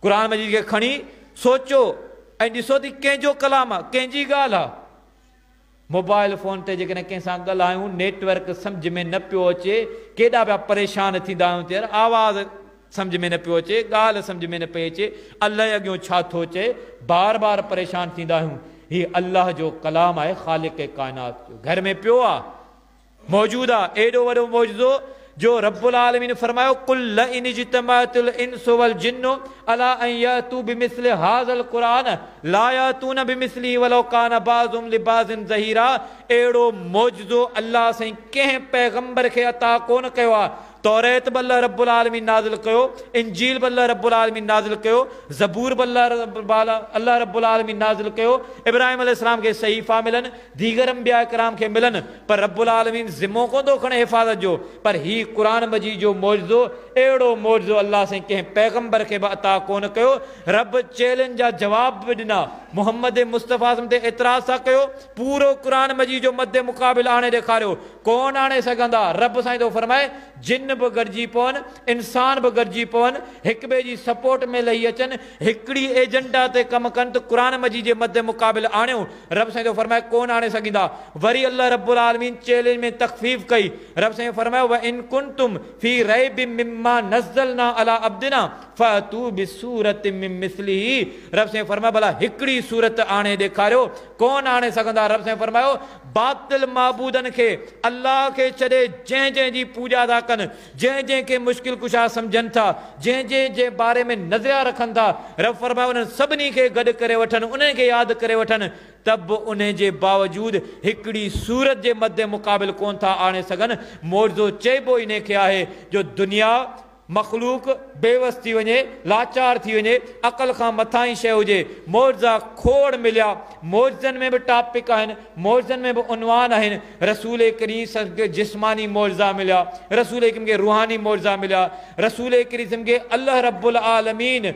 क़ुरान मजीद खे खणी सोचो ऐं ॾिसो त कंहिंजो कलाम आहे, कंहिंजी ॻाल्हि आहे। मोबाइल फ़ोन ते जेकॾहिं कंहिंसां ॻाल्हायूं, नेटवर्क सम्झ में न पियो अचे, केॾा पिया परेशान थींदा आहियूं त यार आवाज़ सम्झ में न पियो अचे, ॻाल्हि सम्झ में न पई अचे, अलाए अॻियों छा थो चए, बार बार परेशान थींदा आहियूं। हीउ अल्लाह जो कलाम आहे, ख़ालिक़ काइनात जो, घर में पियो आहे, मौजूदु आहे। एॾो वॾो मौजूदो जो रब्बुल आलमीन फरमायो, कुल लइन इज्तमाअतिल इंसु वल जिन्नु अला अन यातू बिमिस्लि हाज़ल कुरान ला यातून बिमिस्लिही वलौ कान बाज़ुहुम लिबाज़िन ज़हीरा। अहिड़ो मौजूदो अल्लाह साईं कंहिं पैगंबर खे अता कोन कयो आहे। तौरेत बि अल्लाह रब्बुल आलमीन नाज़िल कयो, इंजील बि अल्लाह रब्बुल आलमीन नाज़िल कयो, ज़बूर बि अल्लाह रब्बुल आलमीन नाज़िल कयो, इब्राहिम अलैहिस्सलाम खे सहीफ़ा मिलनि, दीगर अंबिया कराम खे मिलनि, पर रब्बुल आलमीन ज़िमो कोन थो खणे हिफ़ाज़त जो। पर हीउ क़ुरान मजीद जो मौजूदो, अहिड़ो मौजूदो अल्लाह साईं कंहिं पैगंबर खे बि अता कोन कयो। रब चैलेंज जा जवाब बि ॾिना, मोहम्मद मुस्तफ़ा ते एतिराज़ था कयो, पूरो क़ुरान मजीद जो मद्दे मुक़ाबिल आणे ॾेखारियो, कोन आणे सघंदा। रब साईं थो फरमाए, जिन बि गॾिजी पवनि, इंसान बि गॾिजी पवनि, हिक ॿिए जी सपोर्ट में लही अचनि, हिकिड़ी एजेंडा ते कमु कनि त क़ुरान मजीद जे मद्दे मुक़ाबिल आणियो। रब साईं थो फरमाए, कोन आणे सघंदा। वरी अल्लाह रब्बुल आलमीन चैलेंज में तख़फ़ीफ़ कई। रब साईं फरमायो, व इन कुंतुम फ़ी रैब मिम्मा नज़्ज़लना अला अब्दिना फ़अतू बिसूरत मिन मिस्लिही। रब साईं फरमायो, भला हिकिड़ी सूरत आणे ॾेखारियो, कोन आणे सघंदा। रब साईं फरमायो, बातिल माबूदनि खे अल्लाह खे छॾे जंहिं जंहिं जी पूॼा था कनि, जंहिं जंहिंखे मुश्किल कुशा सम्झनि था, जंहिं जंहिं जे बारे में नज़रिया रखनि था, रब फरमायो उन्हनि सभिनी खे गॾु करे वठनि, उन्हनि खे यादि करे वठनि, तब बि उन जे बावजूद हिकिड़ी सूरत जे मद्दे मुक़ाबिल कोन था आणे सघनि। मौजूदो चइबो इन खे आहे जो दुनिया मख़लूक बेवस थी वञे, लाचार थी वञे, अक़ल खां मथां ई शइ हुजे। मौजज़ा खोड़ मिलिया, मौजज़नि में बि टॉपिक आहिनि, मौजज़नि में बि उनवान आहिनि। रसूल करीम खे जिस्मानी मौजज़ा मिलिया, रसूल करीम खे रूहानी मौजज़ा मिलिया, रसूल करीम खे अल्लाह रब्बुल आलमीन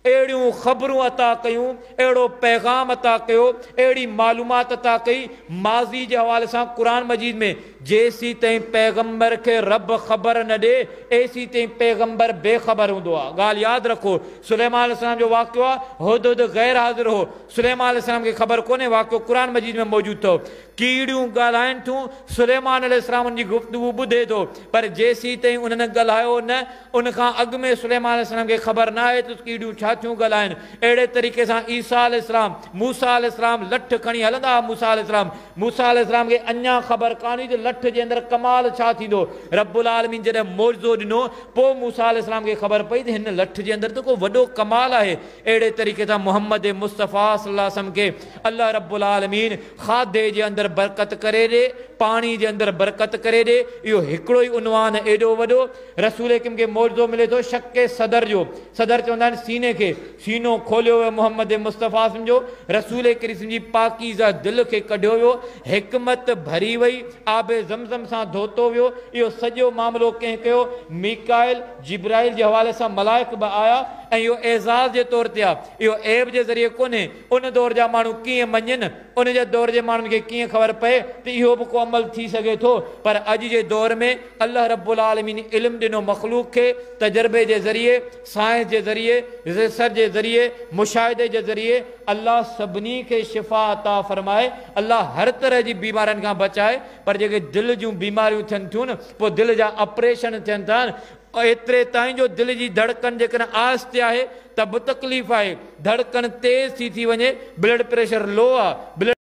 اهڙيون خبرون عطا ڪيون، اهڙو پيغام عطا ڪيو، اهڙي معلومات عطا ڪئي، ماضي جي حوالي سان قرآن مجيد ۾ جيسيتائين پيغمبر کي رب خبر نه ڏي ايسيتائين پيغمبر بي خبر هوندو آهي. ڳالهه ياد رکو، سليمان عليه السلام جو واقعو آهي، هدهد غير حاضر هو، سليمان عليه السلام کي خبر ڪونهي، واقعو قرآن مجيد ۾ موجود اٿو. ڪيڙيون ڳالهائن ٿيون، سليمان عليه السلام ان جي گفتگو ٻڌي ٿو، پر جيسيتائين انهن ڳالهايو نه، ان کان اڳ ۾ سليمان عليه السلام کي خبر نه آهي ته ڪيڙيون ڇا ٿيون ڳالهائن. اهڙي طريقي سان عيسيٰ عليه السلام، موسيٰ عليه السلام لٺ کڻي هلندا هئا، موسيٰ عليه السلام، موسيٰ عليه السلام کي اڃا خبر ڪانه هئي ته لٺ جي اندر ڪمال ڇا ٿيندو. رب العالمين جڏهن معجزو ڏنو، پوء موسيٰ عليه السلام کي خبر پئي ته هن لٺ جي اندر ته ڪو وڏو ڪمال آهي. اهڙي طريقي سان محمد مصطفيٰ صلي الله عليه وسلم کي الله رب العالمين کاڌي جي اندر برڪت ڪري ڏي، پاڻي جي اندر برڪت ڪري ڏي، اهو هڪڙو ئي عنوان ايڏو وڏو. رسول ڪريم کي معجزو ملي ٿو شق صدر جو، صدر چوندا آهن سيني کي، سينو کوليو ويو محمد مصطفيٰ صلعم جو، رسول ڪريم جي پاڪيزه دل کي ڪڍيو ويو، حڪمت ڀري وئي، آب زمزم سان ڌوتو ويو، اهو سڄو معاملو ڪنهن ڪيو؟ ميڪائيل، جبرائيل جي حوالي سان ملائڪ به آيا ۽ اهو اعزاز جي طور تي آ، اهو عيب جي ذريعي ڪونهي. ان دور جا ماڻهو ڪيئن مڃين، ان جي دور جي ماڻهن کي ڪيئن خبر پئي ته اهو به ڪو عمل ٿي سگهي ٿو، پر اڄ جي دور ۾ الله رب العالمين علم ڏنو مخلوق کي تجربي جي ذريعي، سائنس جي ذريعي، ريسرچ جي ذريعي، مشاهدي جي ذريعي، الله سڀني کي شفا عطا فرمائي، الله هر طرح جي بيمارين کان بچائي، پر جيڪي دل جون بيماريون ٿين ٿيون نه، پوء دل جا آپريشن ٿين ٿا نه، ايتري تائين جو دل جي ڌڙڪن جيڪڏهن آهستي آهي ته به تڪليف آهي، ڌڙڪن تيز ٿي ٿي وڃي، بلڊ پريشر لو آ، بلڊ.